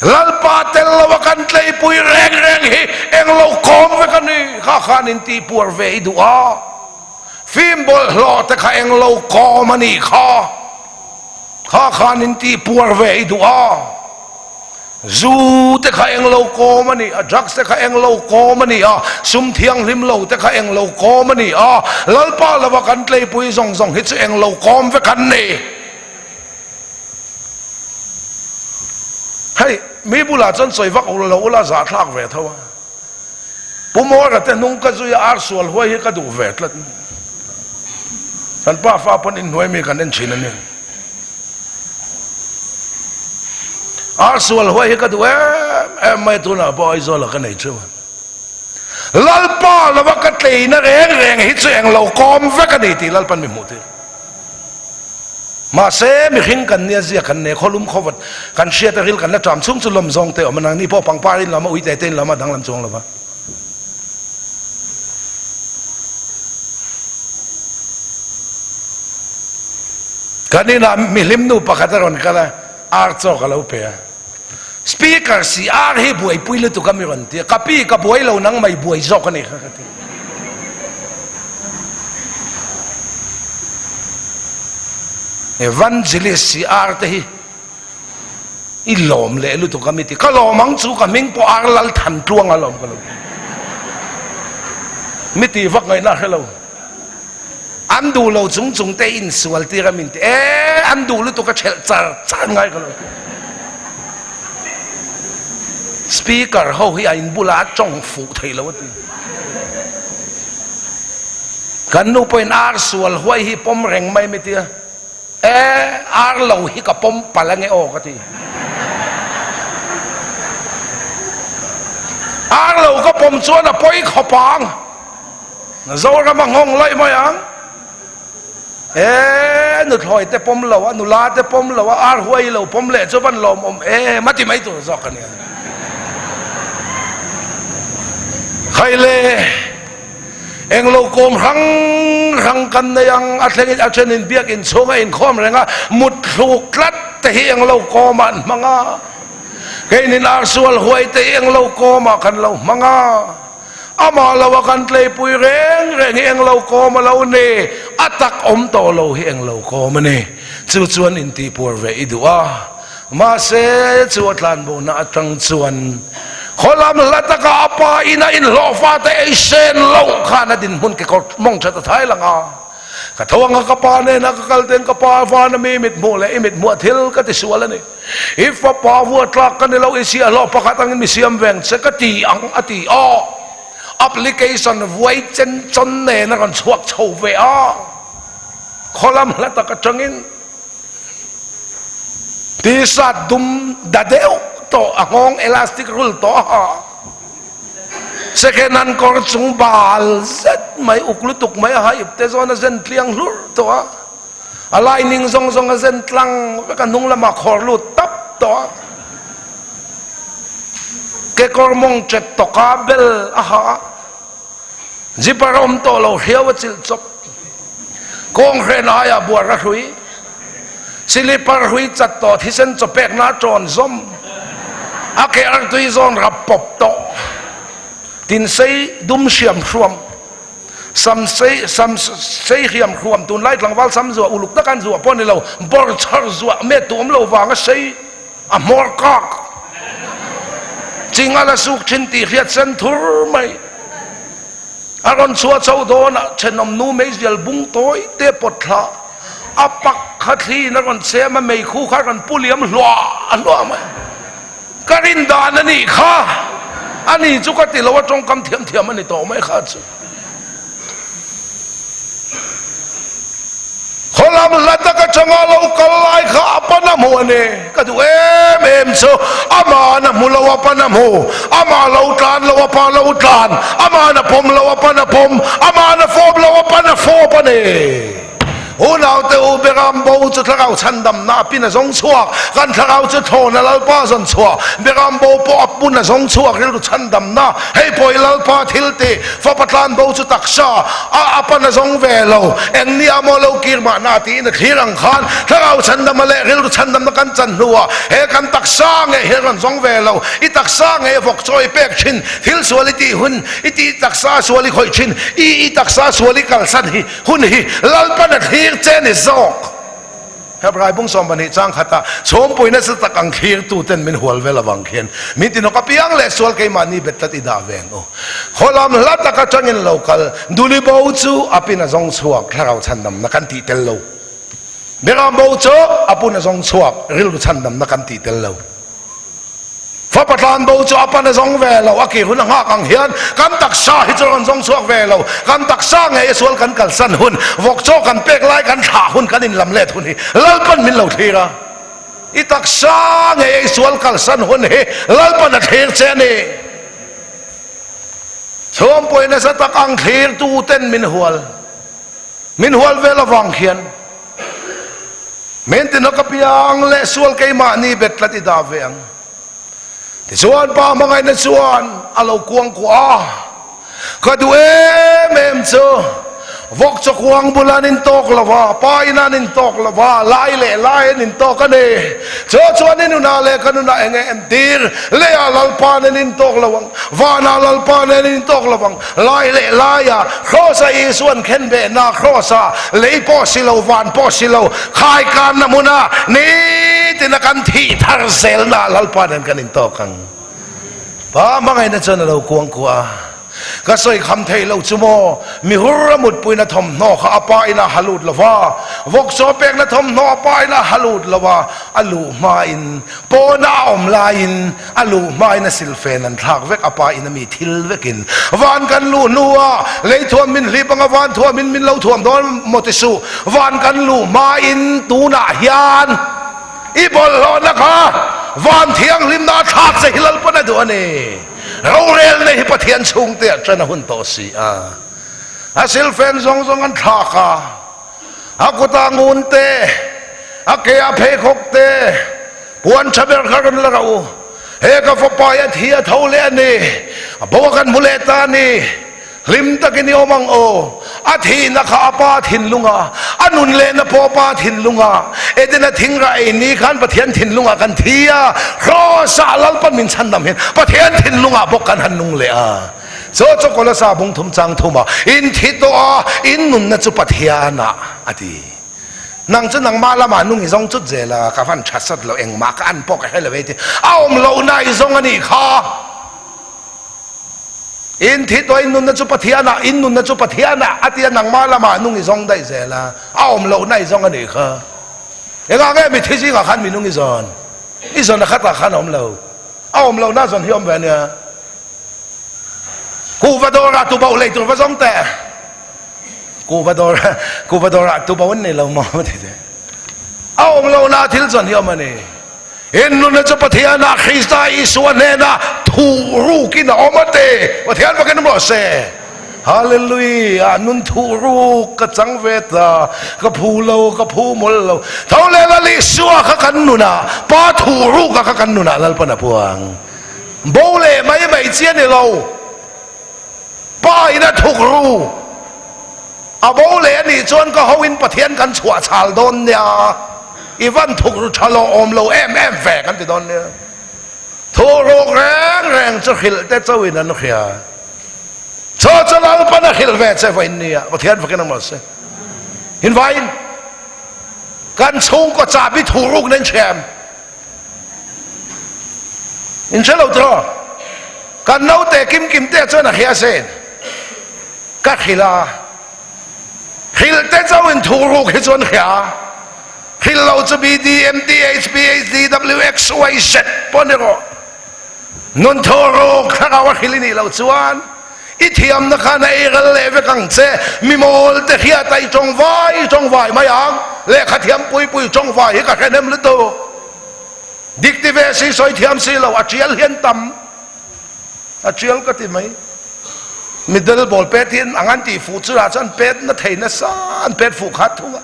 Lalpa tel lo a kan tleipui reng reng hi englo kawm vek a ni. Kha khan in tih puar ve i duh a. Fim bawlhhlawh te kha englo kawm a nih kha. Kha khan in tih puar ve i duh a. Zu te kha eng lo kawm a ni a, drugs te kha eng lo kawm a ni a, sum thianghlim lo te kha eng lo kawm a ni a, Lalpa lova kan tleipui zawng zawng hi chu eng lo kawm vek an ni. Hei, mi bulah chuan sawi vak lo ula zahthlak ve tho a. Pu Mawra te hnung ka zui a, ar sual huai hi ka duh ve tlat. Kan pa fa pawn inhnuai mi kan en thin a ni. Ar sual huai hi ka duh em em mai tunah pawh Aizawla ka nei theuh a. Lalpa lova ka tleina reng reng hi chu englo kawm vek a ni tih Lalpan mi hmuh tir. Mahse, mihring kan nia zia kan nei, khawlum khawvat kan hriat a ril kan la ṭam chhung chu lawm zawng te awm a, nangni pawh pangpar in lawm a, ui te te in lawm a, danglam chuang lo va. Kan inah mihlim nu pakhat a rawn kal a, ar chaw ka lo pe a. Speaker si ar hi buaipui lutuk a mi rawn ti a, ka pi ka buai lo nang mai buai zawk a ni kha ka ti. Evangelist si ar te hi i lawm leh lutuk a mi ti, ka lawm ang chu ka hming pawh ar lal than tluang a lawm ka lo ti. Mi ti vak ngaihna a hre lo. An duh lo chung chung te insual tir a min ti e, an duh lutuk a ṭhelh char char ngai ka lo ti. Speaker ho hi a in bulah a tawng fuh thei lo a ti. Kan nu pawhin ar sual huai hi pawm reng mai mi tia. E, ar lo hi ka pawm palh ange aw ka ti. Ar lo ka pawm chuan a pawi khawp ang. Zoram a nghawng laih mai ang. E, nuthlawi te pawm lo a, nula te pawm lo a, ar huai lo pawm leh chu van lawm awm em a ti mai tur zawk a nia. Khaile. Englo kawm hrang hrang kan nei ang, a thlengin a thenin biakinn chhung a inkhawm reng a, mut thluk tlat te hi englo kawmah an hmang a, keinin arsual huai te hi englo kawmah kan lo hmang a, amah lo a kan tleipui reng reng hi englo kawm a lo ni, a tak awm tawh lo hi englo kawm a ni, chu chuan intihpuar ve i duh a. Mahse, chu a tlanbohna atang chuan khawlam hla taka a pa ina inhlawhfa te ei sen loh khan a dinhmun kekawr mawng that a thai lang a. Ka tho anga ka pa nena ka kal ten ka pa vana mi mithmuh leh i mithmuah thil ka ti sual a ni. I fapa vua tlak ka ni lo, i siahhlawh pakhat angin mi siam veng che ka ti ang a ti a. Application vuai chen chawn nen a rawn chhuak chho ve a. Khawlam hla tak atangin. T-shirt dum da deuh tawh a nghawng elastic rul tawh a ha. Second hand kawr chung bal zet mai uk lutuk mai a ha ip te zawn a zen tliang hlur tawh a. A lining zawng zawng a zen tlang vek a hnung lamah khawr lut tap tawh a. Kekawr mawng ṭet tawka bel a ha a. Zipper a awm tawh lo, hriau a chilh chawp. Kawnghren aiah buar a hrui. Silipar hrui chat tawh, thisen chaw pekna a ṭawn zawm. A ke artui zawn rap pawp tawh. Tinsei dum hriam hruam. Sam sei sam sei hriam hruam tunlai tlangval sam zuah uluk tak an zuah pawh a ni lo, bawrchhar zuah met tu awm lo vanga sei a hmawr kak ching a la suk thin tih hriat sen thur mai. A rawn chhuah chho dawn a, thenawm nu meizial bung tawi te pawt thla a pak kha thliin a rawn chhem a, meikhu kha a rawn pu liam hluah hluah mai. Ka rin dan a nih kha, a ni chu ka ti lo a tawngkam thiam thiam a ni tawh mai kha chu. Khawlam hla tak atanga lo kal lai kha a pan a hmu a ni. Ka duh em em chu ama'n a hmu lo a pan a hmu, amah lo tlan lo a pa lo tlan, ama'n a pawm lo a pan a pawm, ama'n a fawp lo a pan a fawp a ni. Unaute u Beram bo chu thlarau chhandamna a pin a zawng chhuak, kan thlarau chu thlawn a Lalpa zawn chhuah, Beram bo pawh a pun a zawng chhuak rilru chhandamna, hei pawh i Lalpa thil tih, fapa tlan bo chu taksa a a pan a zawng ve lo, eng nia maw lo kir mahna tiin a thlir ang khan thlarau chhandamna leh rilru chhandamna kan chan hnuah he kan taksa ngei hi a rawn zawng ve lo, i taksa ngei a vawk chaw i pek thin, thil sual i tih hun i tih taksa sual i khawih thin, i i taksa sual i kalsan hi. Hun hi Lalpan a thlir che ni zawk. Hebrai bung 12 chang khata chhawmpui nasa tak ang thlirtu ten min hual vel avang khian min tinawk apiang leh sual keimahni bet tlat i dah ve ang u. Khawlam hla tak atangin lo kal duli bo chu a pin a zawng chhuak thlarau chhandamna kan tih tel lo. Beram bo chu a pun a zawng chhuak rilru chhandamna kan tih tel lo. Fapa tlan bo chu a pan a zawng ve lo, a kir hun a nghak ang hian kan taksa hi chu a rawn zawng chhuak ve lo. Kan taksa ngei a sual kan kalsan hun, vawk chaw kan pek lai kan thlah hun, kan inlam let hun hi Lalpan min lo thlir a. I taksa ngei a sual kalsan hun hi Lalpan a thlir che a ni. Chhawmpuai nasa tak ang thlir tu ten min hual. Min hual vel avang khian min tinawk apiang leh sual keimahni bet tlat i dah ve ang. Tichuan pa hmangaihna chuan a lo kuang kuah a, ka duh em em chu vawk chaw kuang bula an intawk lo va, pa ina an intawk lo va, lai leh lai an intawk a ni. Chu chuan i nunah leh ka nunah eng nge entir? Leiah Lalpa nen intawk lo ang, vanah Lalpa nen intawk lo ang. Lai leh laia Kraws-a Isua'n khenbehna Kraws-a lei pawh si lo, van pawh si lo, khaikanna hmuna nitina kan thih thar zelna Lalpa nen kan intawk ang. Pa hmangaihna chuan a lo kuang kuah a, Ka sawi kham thei lo chu maw? Mihur a mutpuina thawmhnaw kha a pa in a ha lut lo va, vawkchaw pekna thawmhnaw a pa in a ha lut lo va, a luh hmain pawna a awm laiin A luh hmain a silfen an thlak vek, a pa in a mi thil vekin van kan luh hnuah lei thuam min hlip anga van thuamin min lo thuam dawn maw ti suh, van kan luh hmain tunah hian i bawlhhlawhna kha van thianghlimna a thlak che hi Lalpan a duh a ni. Rorelna hi Pathian chhungte ah ṭan a hun tawh si a, a silfen zawng zawng an thlak a, a kutah ngun te, a ke ah pheikhawk te, Puan tha ber kha rawn la rawh u. He ka fapa hi a thi a tho leh a ni. A bo a kan hmu leh ta a ni. Hlim takin i awm ang aw. A thihna kha a pa thinlunga, a nun lehna pawh a pa thinlunga. Edena thingrah ei ni khan Pathian thinlungah kan thi a, Kraws-ah Lalpan min chhandam hian Pathian thinlungah bawk kan han nung leh a. Chaw chaw Kolasa bung thum chang thuma in thi tawh a, in nunna chu Pathianah a ti. Nang chu nangmah lamah nung i zawng chut zel a, ka van tha sat lo, engmah ka an pawh ka hre lo e ti. A awm lohna i zawng a nih kha. In thi tawh in nunna chu Pathianah, in nunna chu Pathianah a ti a, nangmah lamah nung i zawng daih zel a, a awm lohna i zawng a nih kha. Engah nge mithi zingah khan mi nung i zawn? I zawn a khatah khan a awm lo. A awm lohna zawn hi a awm ve a nia. Kuhva dawrah tuboh lei tur va zawng teh. Kuhva dawr kuhva dawrah tuboh an nei lo maw ti teh. A awm lo na thil chuan hi awm a ni. In nunna chu Pathianah Krista Isua hnenah thuh rukin a awm a ti. Pathian fakin awm rawh se. Hallelujah nun thuh ruk ka chang ve ta. Ka phu lo ka phu mawlh lo. Tho leh Lal Isua kha kan nunah Pa thuh ruka kha kan nunah Lalpan a puang. Bo leh mai mai chi a ni lo. Pa in a thuk ru. A bo leh a nih chuan ka ho in Pathian kan chhuah chhal dawn nia. I van thuk ru tha lo awm lo em em ve kan ti dawn nia. Thuhruk reng reng chu hrilh te chauhin an hria. Chaw chu Lalpan a hrilh ve che vawiin nia, Pathian fakin a mawlh se. Invain kan chhungkaw chahbi thuruk nen hrem. In hre lo tiraw? Kan naute kim kim te chuan a hria sin. Ka hrilh a. Hrilh te chauhin thuruk hi chuan hria. Hrilh lo chu B D M D H P H D W X Y Z pawh ni rawh. Nun thuruk thlarau a hrilh i nih loh chuan i thiamna khan a ei ral leh vek ang che. Mi mawl te hriata i tawngvai tawngvai mai ang. Lehkha thiam pui pui tawngvai hi ka hre hnem lutuk. Dik ti ve si sawi thiam si lo a tial hian tam a tial ka ti mai. Middle ball pet hi ang an tih fuh churah chuan pet na thei nasa an pet fuh khat thung a.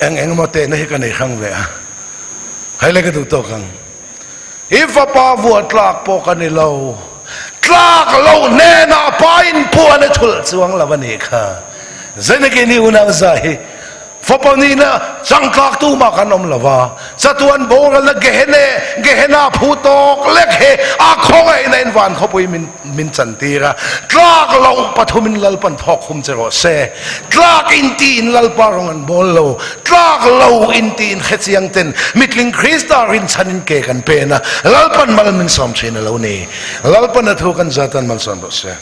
Eng eng emaw tehna hi ka nei hrang ve a, hei le ka duh tawk ang. I fapa vuah tlak pawh ka ni lo, tlak loh hnenah pa in puan a thulh chuang lo a nih kha. Zenakin i unau za hi fapa nihna chang tlak tumah kan awm lo va, chatuan boralna Gehene, Gehenna phu tawk lek hi a khawngaihna in van khawpui min min chantir a, tlak loh pathumin Lalpan thawk hum che rawh se. Tlak in tiin Lalpa rawng an bawl lo, tlak lo in tiin hrechiang ten mitling Krista rinchhan in ke kan pen a, Lalpan mal min sawm thin a lo ni. Lalpan a thu kan zatan malsawm rawh se.